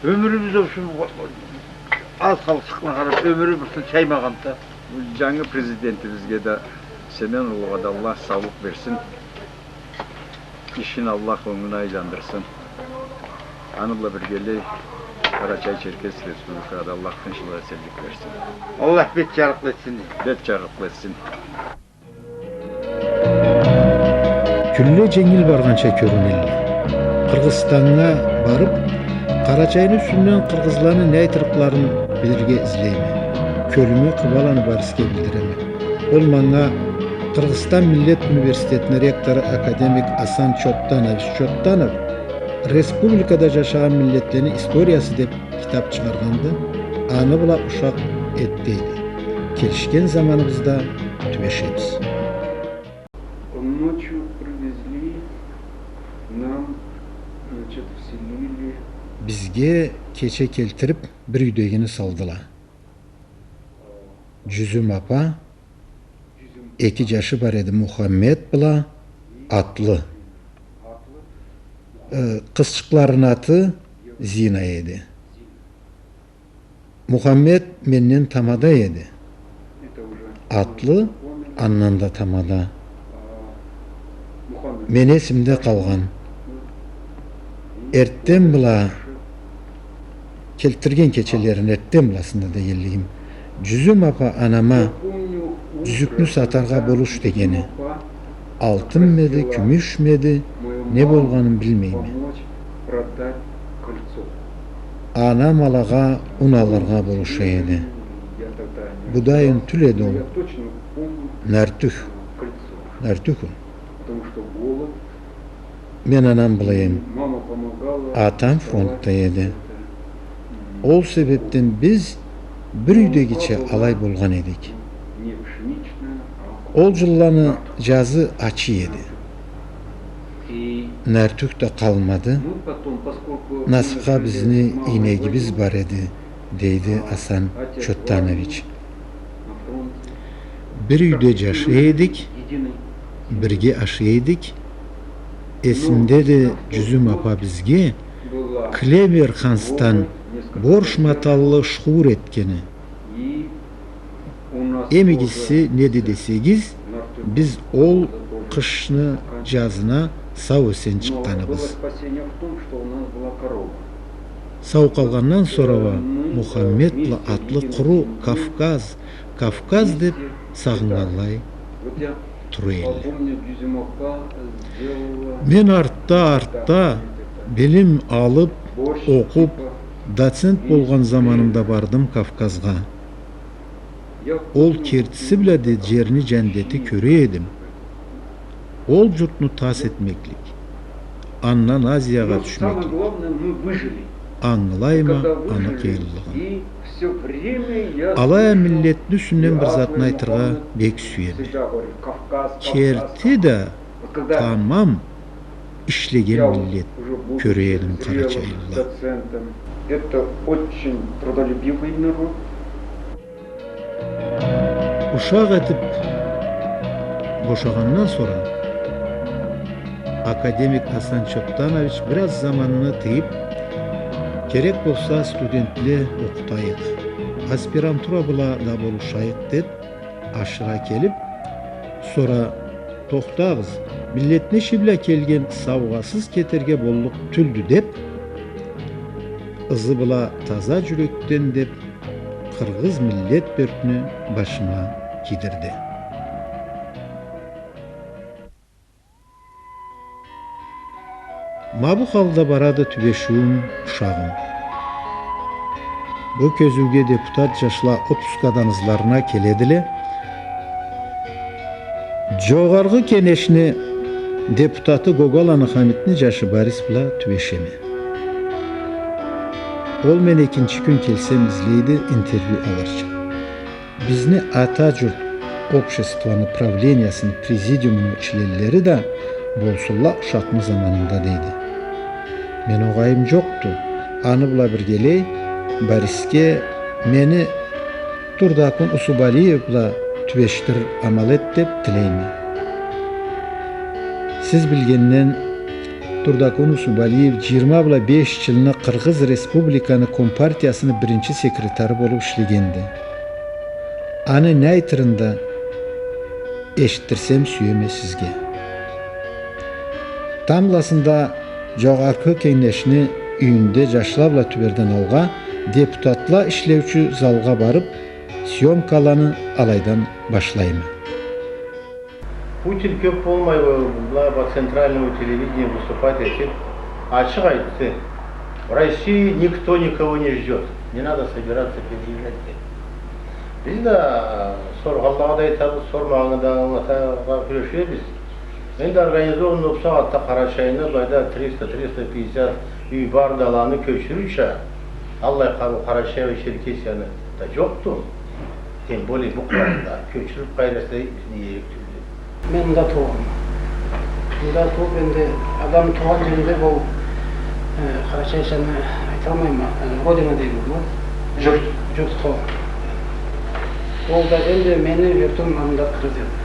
Ёмюрюбюз, в общем, аз халкъчыкъны къараб, ёмюрю бир чаймагъанды да. Бу джангы президентибизге да, Семен улугъа да Аллах саулукъ берсин. Ишин Аллах онгуна айландырсын. Аны бла биргелей Къарачай-Черкес Республикагъа да Аллах тынчлыкъ, эсенлик берсин. Аллах бет джарыкълы этсин. Бет джарыкълы этсин. Кюнле дженгил баргъанча кёрюнелле. Къыргъызстаннга барыб, Къарачайны юсюнден къыргъызланы не айтырыкъларын билирге излейме. Кёлюме къубаланыб Борисге билдиреме. Ол манга Къыргъызстан миллет университетини ректору академик Асан Чоттанович Чоттанов «Республикада джашагъан миллетлени историясы» деб китаб чыгъаргъанды, аны бла ушакъ эт дейди. Келишген заманыбызда тюбешебиз. Ночью привезли нам, значит, вселили. Бизге кече келтириб, бир юйдегини салдыла. Джюзюм апа, эки джашы бар эди, Мухаммед бла Атлы. Э, къызчыкъларыны аты Зина эди. Мухаммед менден тамада эди. Атлы андан да тамада. Мени эсимде къалгъан. Эртден бла, келтирген кечелерин эртден бласында дегенлигим, Джюзюм апа анама джюзюкню сатаргъа болуш дегени. Алтынмы эди, кюмюшмю эди, не болгъанын билмейме. Анам алагъа ун алыргъа болуша эди. Будай ун тюл эди ол. Нартюх. Нартюх ун. Мен анам бла эдим. Атам фронтда эди. Ол себебден биз бир юйдегича алай болгъан эдик. Ол джылланы джазы ачы эди. Нартюх да къалмады. Насыпха бизни ийнегибиз бар эди, дейди Асан Чоттанович. Бир юйде джашай эдик, бирге ашай эдик. Эсимдеди, Джюзюм апа бизге клевер хансдан борш маталлы шхуур этгени. Эм игиси неди десегиз, биз ол къышны, джазына сау-эсен чыкъгъаныбыз. Сау къалгъандан сора уа Мухаммед бла Атлы къуру Кавказ, Кавказ деб сагъыннганлай тура эдиле. Мен артда, артда билим алыб, окъуб, доцент болгъан заманымда бардым Кавказгъа. Ол кертиси бла да джерни джандети кёре эдим. Ол джуртну тас этмеклик, андан Азиягъа тюшмеклик. Ангылайма аны къыйынлыгъын. Алай а миллетни юсюнден бир затны айтыргъа бек сюеме. Керти да тамам ишлеген миллет кёре эдим къарачайлыла. Это очень трудолюбивый народ. Ушакъ этиб бошагъандан сора академик Асан Чоттанович бир аз заманны тыйыб, Керек болса, студентле окъутайыкъ, аспирантура бла да болушайыкъ, деп, ашыра келип, сора: «Тохтагъыз, миллетни иши бла келген саугъасыз кетерге боллукъ тюлдю», — деп, ызы бла таза джюрекден деп, къыргъыз миллет бёркню башыма кийдирди. Ма бу халда барады тюбешиуюм, ушагъым. Бу кёзюуге депутат джашла отпускадан ызларына келедиле. Джогъаргъы Кенгешни депутаты Гоголаны Хамитни джашы Борис бла тюбешеме. Ол мен экинчи кюн келсем излейди, интервью алырча. Бизни Ата джурт обществону правлениясыны президиумуну членлери да болсунла ушакъны заманында, дейди. Мен огъайым джокъду, аны бла биргелей Борисге мени Турдакун Усубалиев бла тюбешдир амал эт деп тилейме. Сиз билгенден, Турдакун Усубалиев джыйырма бла беш джылны Къыргъыз Республиканы Компартиясыны биринчи секретары болуп ишлегенди. Аны не айтырын да эшитдирсем сюеме сизге. Тамбласында Джогъаргъы Кенгешни юйюнде джашла бла тюберден алгъа депутатла ишлеучю залгъа барып, съёмкаланы алайдан башлайма. Путин кёп болмай, была по центральному телевидению выступать этип, ачыкъ айтды: «В России никто никого не ждёт. Не надо собираться переезжать», — деди. Биз да, э, соргъанлагъа да айтабыз, сормагъаннга да ангылатыргъа кюрешебиз. Энди организованно бусагъатда Къарачайны былайда триста, триста пятьдесят юй барды, аланы кёчюрюрча, аллай къарыу Къарачай бла Черкесияны да джокъду. Тем более бу къыралда кёчюрюп къайры эсе бизни иерик тюлдю. Мен мында туугъанма. Мында тууп, энди адам туугъан джеринде, ол, э, къарачайчаны айталмайма, э, родина дейме, ол джурт. Джурт, хо. Ол да энди мени джуртум мында Къыргъызияда.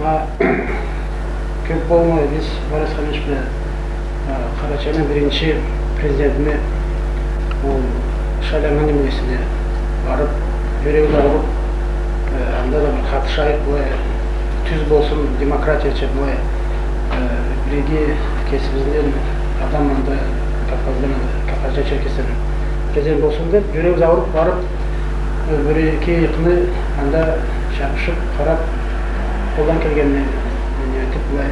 Ма кёп болмай биз Борис Хамитович бла, э, Къарачайны биринчи президентине, ол шайланнган немесине барып, джюреги да ауруп, э, анда да бир къатышайыкъ, былай тюз болсун, демократияча, былай, э, бир-эки кесибизден адам анда Кавказдан, Кавказдан, Черкесден президент болсун деп, джюрегибиз ауруп барып, э, бир-эки ыйыкъны анда чабышып, къарап, къолдан келгенин не этип, былай,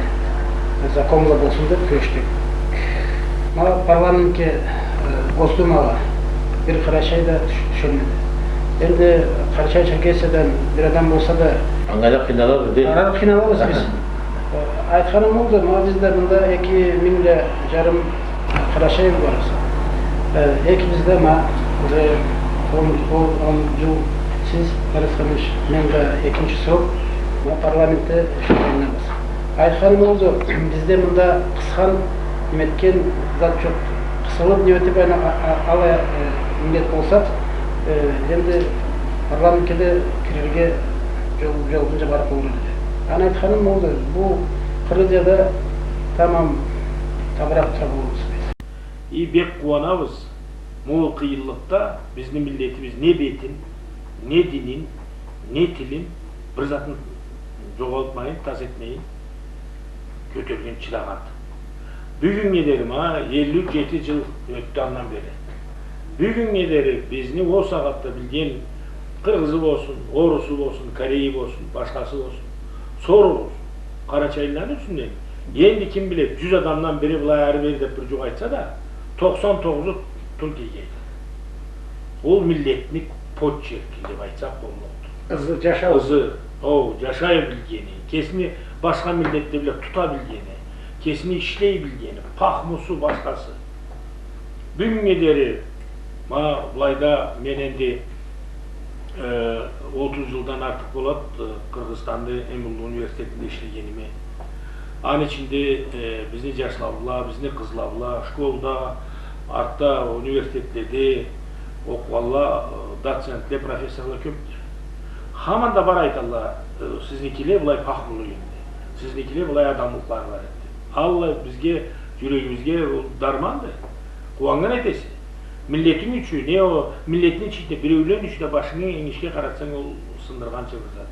законла болсун деп кюрешдик. Ма парламентге, э, Госдумагъа бир къарачай да тюш-, тюшалмады. Энди Къарачай-Черкесиядан бир адам болса да, анга да къыйналабыз, дей. Анга да къыйналабыз биз. Аха. Э, айтханым олду, ма бизде мында эки минг бла джарым къарачай барыбыз. Э, экибиз да ма уже он, он, он джыл сиз, Борис Хамитович, мен да экинчи срок ма парламентде ишлейбиз. Айтханым олду, бизде мында къысхан, неме этген зат джокъду. Къысылып, неме этип, аны а-, а-, алай, э, миллет болсакъ, э, энди парламентге да кирирге джол, джол боюнча барып болур эди. Аны айтханым олду, бу Къыргъызияда тамам табыракъ турабыз биз. И бек къууанабыз, ма ол къыйынлыкъда бизни миллетибиз не бетин, не динин, не тилин, бир затын джогъалтмайын, тас этмейин, кётюрген, чыдагъанды. Бюгюннге дери, ма, элли джети джыл ётдю андан бери. Бюгюннге дери бизни ол сагъатда билген къыргъызы болсун, орусу болсун, корейи болсун, башхасы болсун, соругъуз къарачайлыланы юсюнден. Энди ким биледи, джюз адамдан бири былай ары-бери деп бир джукъ айтса да, тохсан тогъузу тюл дейди. Ол миллетни почерки деп айтсакъ болмакъды. Ызы, джашау. Ызы, о, джашай билгени, кесини башха миллетле бла тута билгени, кесини ишлей билгени, пахмусу, башхасы. Бюгюннге дери, ма, былайда мен энди, э, отуз джылдан артыкъ болады, э, Къыргъызстанны эм уллу университетинде ишлегениме. Аны ичинде, э, бизни джашла бла, бизни къызла бла, школда, артда университетледе окъугъанла, э, доцентле, профессорла кёпдю. Хаман да бар айталла, э, сизникиле былай пахмулу эди, сизникиле былай адамлыкълары бар эди. Аллай бизге, джюрегибизге ол дарманды. Къууаннган этесе. Миллетинг ючюн, не ол, миллетни ичинде биреулен ючюн да башынгы энгишге къаратсанг, ол сындыргъанча бир зат.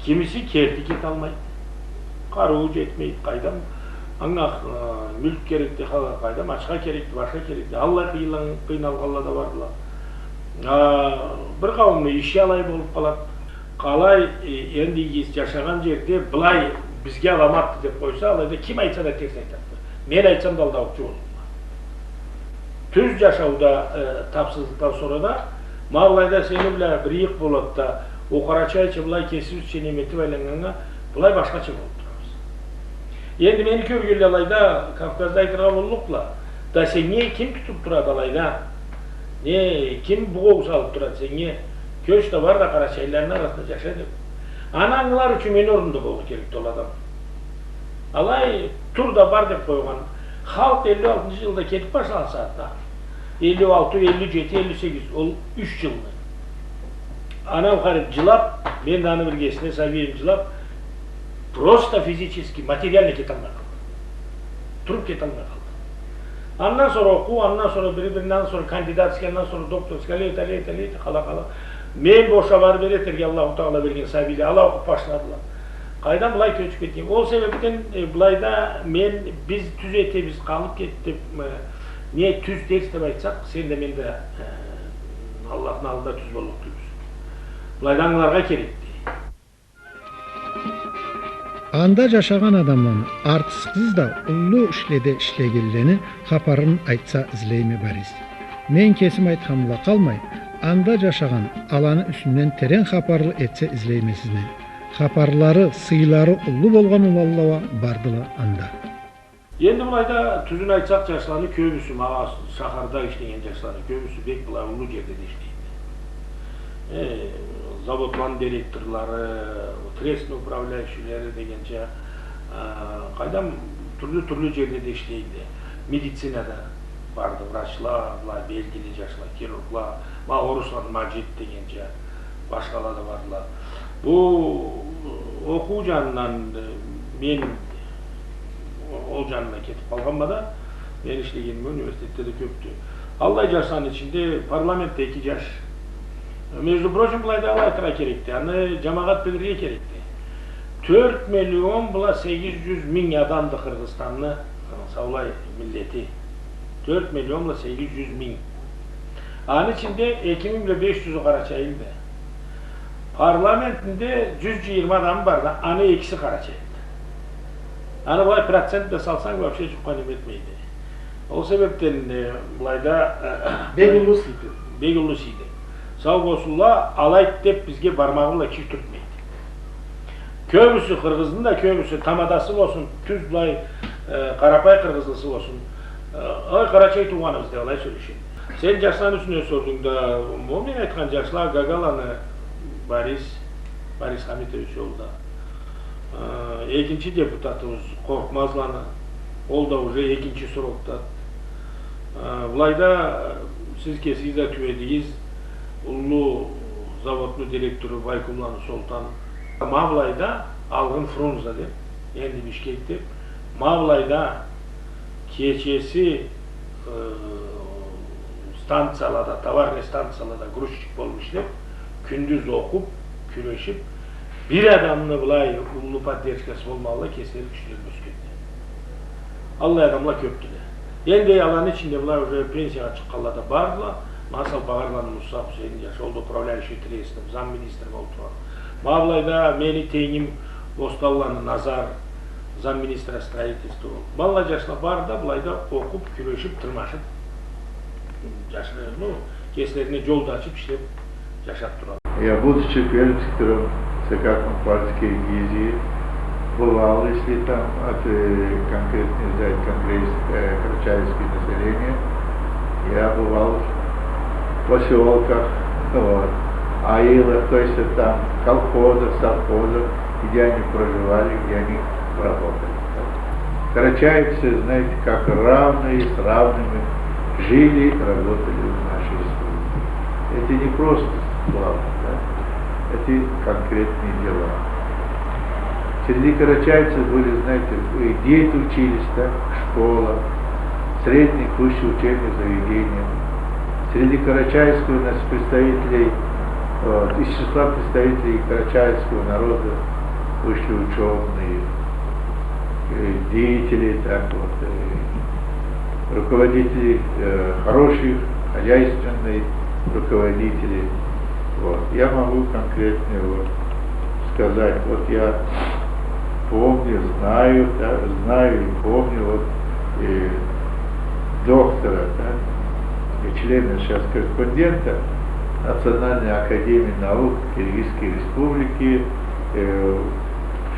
Кимиси керти кеталмайды. Къарыуу джетмейди, къайдам, анга, э, мюлк керекди, къайдам, ачха керекди, башха керекди. Аллай къыйнал-, къыйналгъанла да бардыла. А, бир къауумну иши алай болуп къалады. Къалай, э, энди иги джашагъан джерде былай бизге аламатды деп къойса, алайда ким айтса да терс айтады. Мен айтсам да алдаукъчу болурма. Тюз джашауда, э, тапсызлыкъдан сора да, ма былайда сени бла бир ыйыкъ болады да, ол къарачайча былай кесибизча неме этип айланнганнга, былай башхача болуп турабыз. Энди мени кёргенле алайда Кавказда айтыргъа боллукъла. Да сеннге ким тутуп турады алайда? Не, ким бугъоу салып турады сеннге? Кёч да бар да, къарачайлыланы арасында джаша деп. Аны ангылар ючюн мени орнумда болургъа керекди ол адам. Алай тур да бар деп къойгъан. Халкъ элли алтынчы джылда кетип башлагъан сагъатда. Элли алты, элли джети, элли сегиз, ол юч джылны. Анам харип джылап, мен да аны биргесине, сабийим джылап, просто физически, материально кеталмай къалдым. Туруп кеталмай къалдым. Андан сора окъуу, андан сора бири-биринден сора кандидатский, андан сора докторский, алай эте, алай эте, алай эте, къала-къала. Мен бошап барып этерге Аллаху Тагъала берген сабийле, ала окъуп башладыла. Къайдан былай кёчюп кетген. Ол себепден, э, былайда мен, биз тюз этебиз, къалып кетди, э, не тюз, терс деп айтсакъ, сен да, мен да, э, Аллахны аллында тюз боллукъ тюлбюз. Былайда ангыларгъа керекди. Анда джашагъан адамланы, артыкъсыз да уллу ишледе ишлегенлени хапарын айтса излейме Борис. Мен кесим айтхан бла къалмай, анда джашагъан, аланы юсюнден терен хапарлы этсе излейме сизни. Хапарлары, сыйлары уллу болгъан уланла уа бардыла анда. Энди былайда, тюзюн айтсакъ, джашланы кёбюсю, ма шахарда ишлеген джашланы кёбюсю бек былай уллу джерде да ишлейди. Э, заводланы директорлары, трестни управляющийлери дегенча, э, къайдам, тюрлю-тюрлю джерде да ишлейди. Медицинада барды врачла, былай белгили джашла, хирургла, ма орусланы Маджид дегенча, башхала да бардыла. Бу окъуу джанындан, э, мен ол джанына кетип къалгъанма да, мен ишлегеним университетде да кёпдю. Аллай джашланы ичинде парламентде эки джаш. Между прочим, былайда алай айтыргъа керекди, аны джамагъат билирге керекди. Тёрт миллион бла сегиз джюз минг адамды Къыргъызстанны, э, саулай миллети. Тёрт миллион бла сегиз джюз минг. Аны ичинде эки минг бла беш джюзю къарачайлыды. Парламентинде джюз джыйырма адамы бар да, аны экиси къарачайлыды. Аны былай процент бла салсанг, вообще джукъгъа неме этмейди. Ол себепден, э, былайда, э, бек уллу сыйды. Бек уллу сыйды. Сау болсунла, алайды деп бизге бармагъы бла киши тюртмейди. Кёбюсю къыргъызны да, кёбюсю тамадасы болсун, тюз былай, э, къарапай къыргъызлысы болсун. Э, ой, къарачай туугъаныбыз деп алай сёлешеди. Сен джашланы юсюнден сордунг да, ол мен айтхан джашла, Гагаланы Борис, Борис Хамитович ол да. Э, экинчи депутатыбыз Къоркъмазланы, ол да уже экинчи срокда. Э, былайда, э, сиз кесигиз да тюбедигиз, уллу заводну директору Байкулланы Солтан. Ма былайда алгъын Фрунзе деп, энди Бишкек деп, ма былайда кечеси, э, станциялада, товарный станциялада грузчик болуп ишлеп, кюндюз окъуп, кюрешип, бир адамны былай уллу поддержкасы болмагъанлай кеслери кючлери бла ёсгенди. Аллай адамла кёпдюле. Энди аланы ичинде былай уже пенсиягъа чыкъгъанла да бардыла. Масала, Багъарланы Муса Хусейн джаш, ол да управляющий трестом, замминистр болуп тургъан. Ма былайда мени тенгим Бостанланы Назар, замминистра строительства болуп. Ма аллай джашла бары да былайда окъуп, кюрешип, тырмашып, джашларыны, кеслерине джол да ачып, ишлеп, джашап турады. Я, будучи пермским, ЦК Компартии Киргизии, бывал, если там от, э, конкретно взять конкрет-, э, карачаевское население, я бывал в посёлках, вот, аилах, то есть там колхозах, совхозах, где они проживали, где они работали. Карачаевцы, знаете, как равные с равными жили, работали в нашей республике. Это не просто слова, да? Это конкретные дела. Среди карачаевцев были, знаете, и дети учились, да, в школах, средних, высших учебных заведений. Среди карачаевского нас-, представителей, вот, из числа представителей карачаевского народа вышли учёные, э, деятели, так вот, э, руководители, э, хороших, хозяйственные руководители. Вот. Я могу конкретно вот сказать, вот я помню, знаю, да, знаю и помню вот, э, доктора, да, и члена, сейчас корреспондента Национальной академии наук Киргизской Республики, э,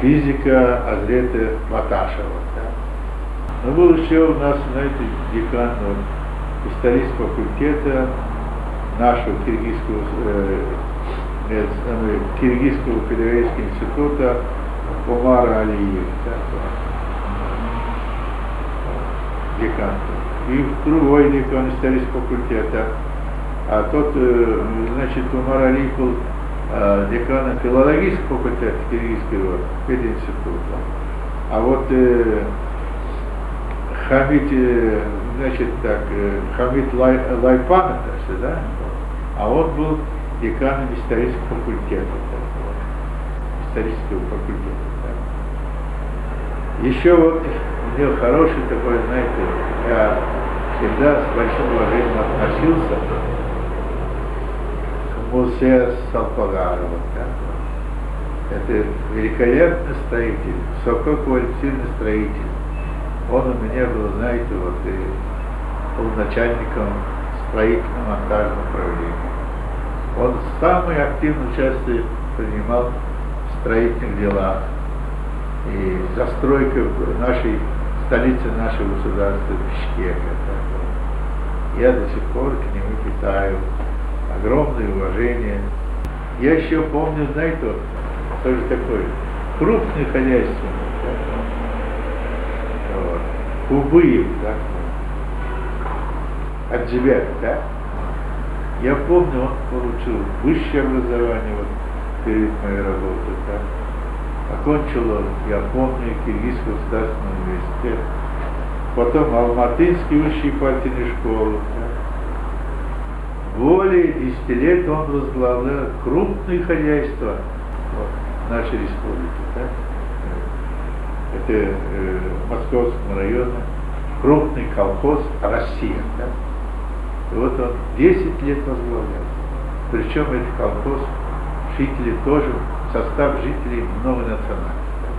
физика Азрета Баташева, да. Ну, был ещё у нас, знаете, декан вот исторического факультета нашего киргизского, э, э, самый, Киргизского педагогического института Умар Алиев, да, вот. Декан. И другой декан исторического факультета. А тот, э, значит, Умар Алиев был, э, деканом филологического факультета киргизского пединститута. А вот, э, Хамид, э, значит, так, э, Хамид Лай-, Лайпанов, так сказать, да? А он был деканом исторического факультета, так вот. Исторического факультета, да. Ещё вот у него хороший такой, знаете, я всегда с большим уважением относился к Мусе Салпагарову, да. Это великолепный строитель, высококвалифицированный строитель. Он у меня был, знаете, вот, и был начальником строительно-монтажного управления. Он самое активное участие принимал в строительных делах и застройке нашей столицы, нашего государства Бишкека. Я до сих пор к нему питаю огромное уважение. Я ещё помню, знаете, вот, тоже такой крупный хозяйственник, да, вот, Кубыев, да, вот, Аджибек, да. Я помню, он получил высшее образование, вот, перед моей работой, да. Окончил он, я помню, Киргизский государственный университет, потом Алматинскую высшую партийную школу, да. Более десяти лет он возглавлял крупные хозяйства, вот, нашей республики, да. Это, э, Московского района крупный колхоз «Россия», да. И вот он десять лет возглавлял. Причём этот колхоз, жители тоже, состав жителей многонациональный, да.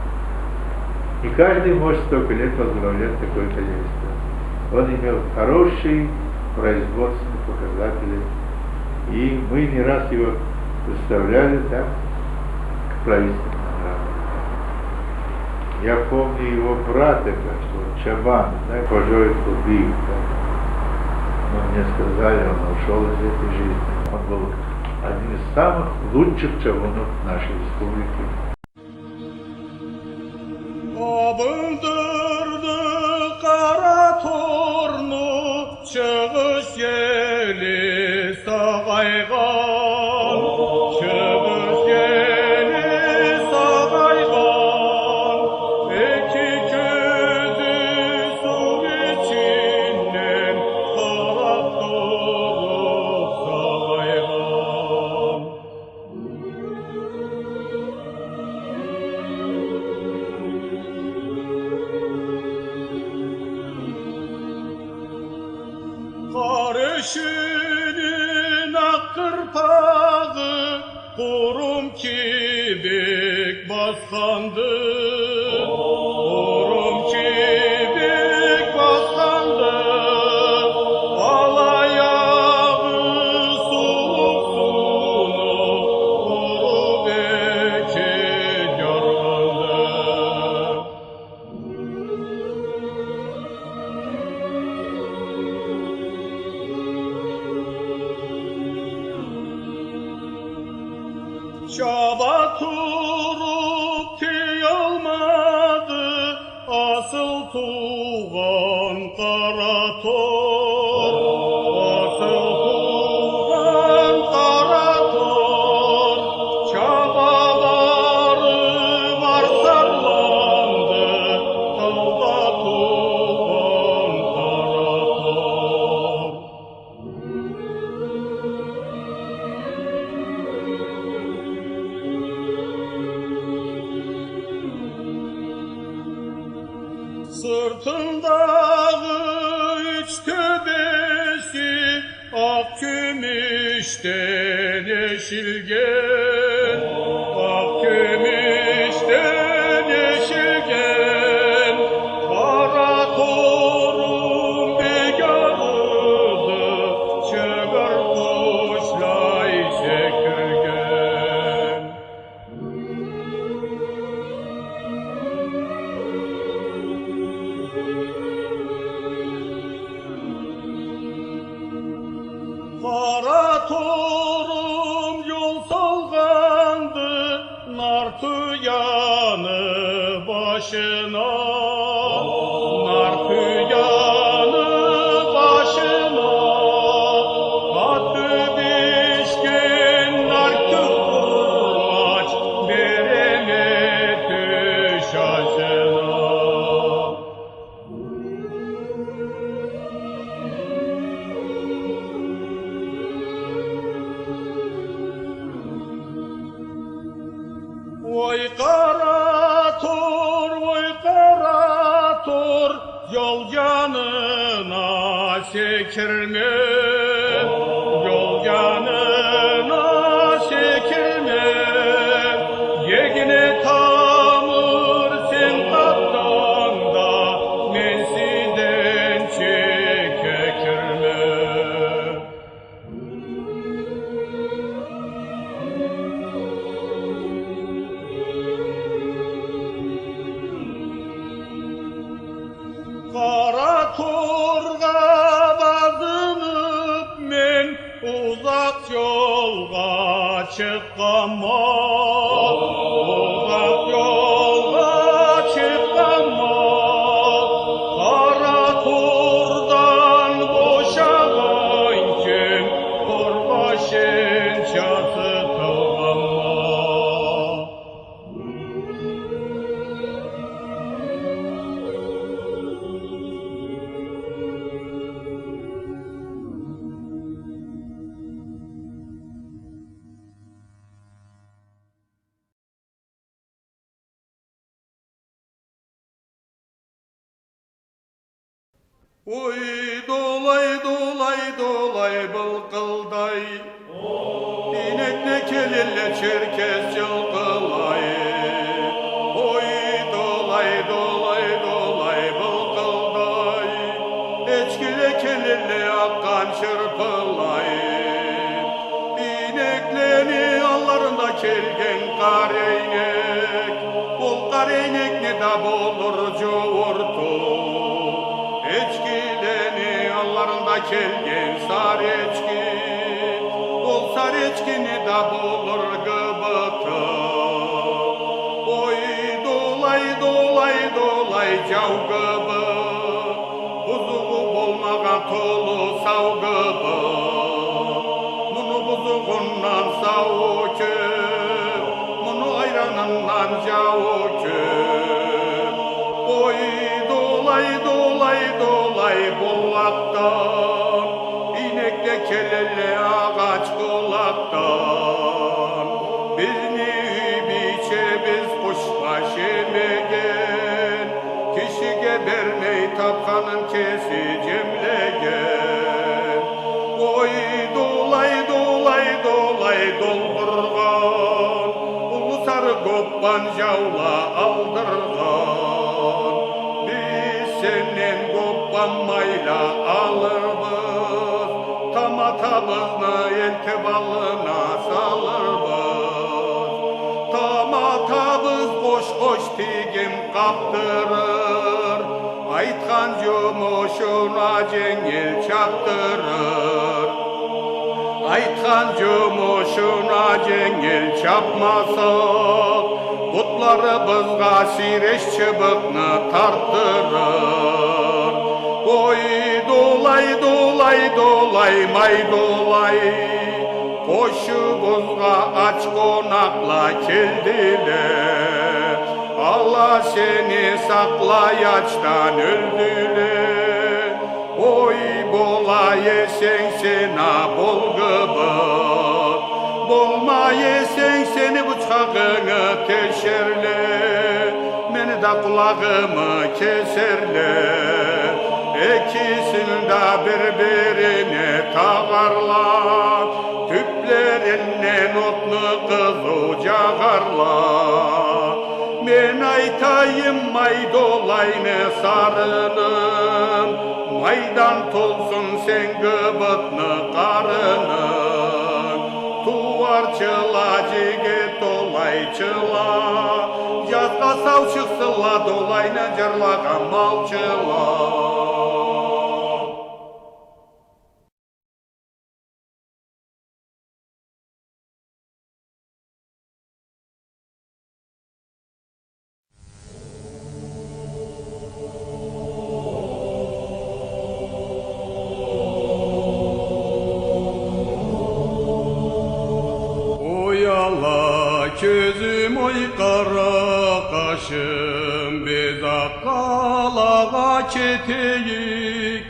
Не каждый может столько лет возглавлять такое хозяйство. Он имел хорошие производственные показатели, и мы не раз его представляли там к правительственным наградам. Я помню его брата, как вот, Чабан, да, Ходжой Кубиев, да. Но мне сказали, он ушёл из этой жизни. Он был одним из самых лучших чабанов нашей республики. Абындырды къара торну чыгъыш ели сагъайгъан, чыгъыш ели сагъайгъан, эки кёзю суу ичинден къарап туруп сагъайгъан. Къара эшигини акъ къырпагъы къурум кибик басханды, къурум кибик басханды, ала аягъы сууукъ сууну къуру бекет яргъанды. Чаба туруп тыялмады асыл туугъан къара тор, асыл туугъан къара тор, чаба барып арсарланды, таугъа туугъан къара Сыртындагъы юч тёбеси акъ кюмюшден эшилген, акъ кюмюшден эшилген, къара торум бек арыды, чыгъыр къушлай секирген. Къара торум ёл салгъанды Нартуяны башына, Нартуяны башына. Къаты бишген нартюх къурмач береме тюш ашына. Ой, къара тор, ой, къара тор, ёл джанына секирме, ёл джанына секирме. Эгне тамыр сен къатдангда, мен сизден чекке кирме. Къара торгъа базынып мен узакъ ёлгъа чыкъгъанма, узакъ ёлгъа чыкъгъанма. Къара тордан бошагъан кюн, тор башынча сытылгъанма. Ой, долай, долай, долай, былкъылдай. Ийнекле келелле черкес джылкъылай. Ой, долай, долай, долай, былкъылдай. Эчкиле келелле акъгъан чырпылай. Ийнеклени алларында келген къара ийнек. Ол къара ийнекни да болур джууурту. Эчкилени алларында келген сары эчки. Ол сары эчкини да болур гыбыту. Ой, долай, долай, долай, джау гыбы. Бузугъу болмагъан толу сау гыбы. Муну бузугъундан сауу кёб, муну айранындан джауу кёб. Ой, долай, долай, долай, боллакъдан ийнекле келелле агъач къулакъдан. Бизни юй бийчебиз къушбаш эмеген, кишиге бермей тапханын кеси джемлеген. Ой, долай, долай, долай, долдургъан, уллу сары гоппан джаула алдыргъан. Биз сенден гоппанмайла алырбыз, таматабызны элтиб аллына салырбыз. Таматабыз къош-къош тигим къабдырыр, айтхан джумушуна дженгил чабдырыр. Айтхан джумушуна дженгил чабмаса, бутларыбызгъа сийреш чыбыкъны тартдырыр. Ой, долай, долай, долай, май долай. Къошубузгъа ач къонакъла келдиле. Ала сени сакълай ачдан ёлдюле. Ой, бола эсенг сен а бол гыбыт. Болмай эсенг сени бучхагъынгы тешерле. Мени Да къулагъымы кесерле, экисин да бир-бирине тагъарла, тюплеринден отну къызыу джагъарла. Мен айтайым, май да олайны сарынын, майдан толсун сен гыбытны къарынынг. Тууарчыла, джигит олайчыла, джазгъа сау чыкъсынла да олайны джырлагъан малчыла. Ой, ала кёзюм, ой, къара къашым, биз Акъ къалагъа кетейик.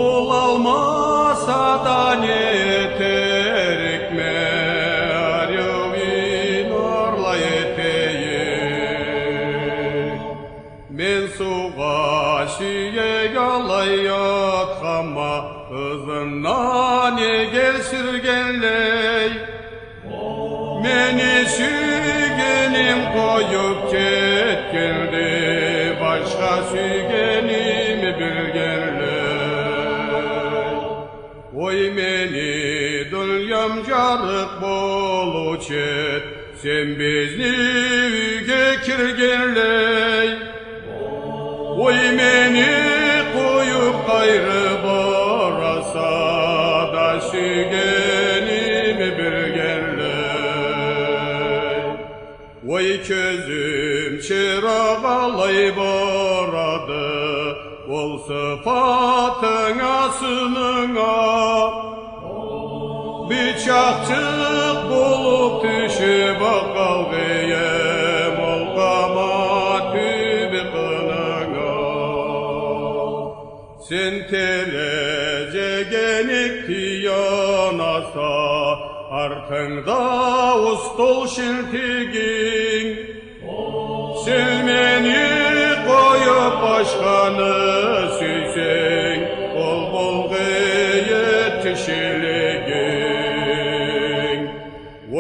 Ол алмаса да не этерикме, ариу ийнарлай этейик. Мен суугъа сюек алай атханма, ызындан эгер сюргенлей. Мени сюйгеним къоюп кетгенди, башха сюйгеними билгенлей. Ой, мени дуниям джарыкъ болуучу эд, сен бизни юйге киргенлей. Ой, мени къоюп къайры бараса да, сюйгеними билгенлей. Ой, кёзюм, чыракъ алай барады, ол сыфатынга, сынынга. Бичакъчыкъ болуп тюшюп къалгъыйым ол къама тюбю къынынга. Сен терезеге нек таянаса, артынгда устол шилтигинг. Сен мени къоюп башханы сюйсенг, ол болгъа эди тишилигинг.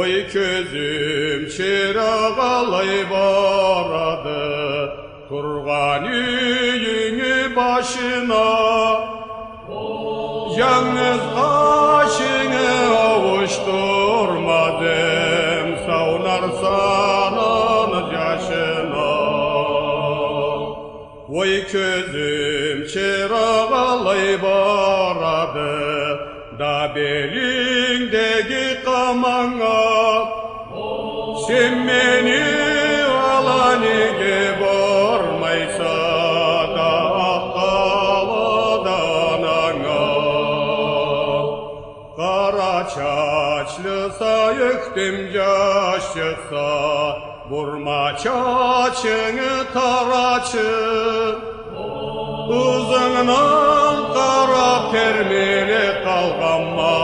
Ой, кёзюм, чыракъ алай барады тургъан юйюнгю башына. Джангыз къашынгы ауушдурмазым сау нарсанын джашына. Ой, кёзюм, чыракъ алай барады да белингдеги къаманга. Сен мени ала неге бармайса да, Акъ къалада ананга? Къара чачлыса, ёхтем джаш чыкъса, бурма чачынгы тарачы. Ызынгдан къарап термилип къалгъанма,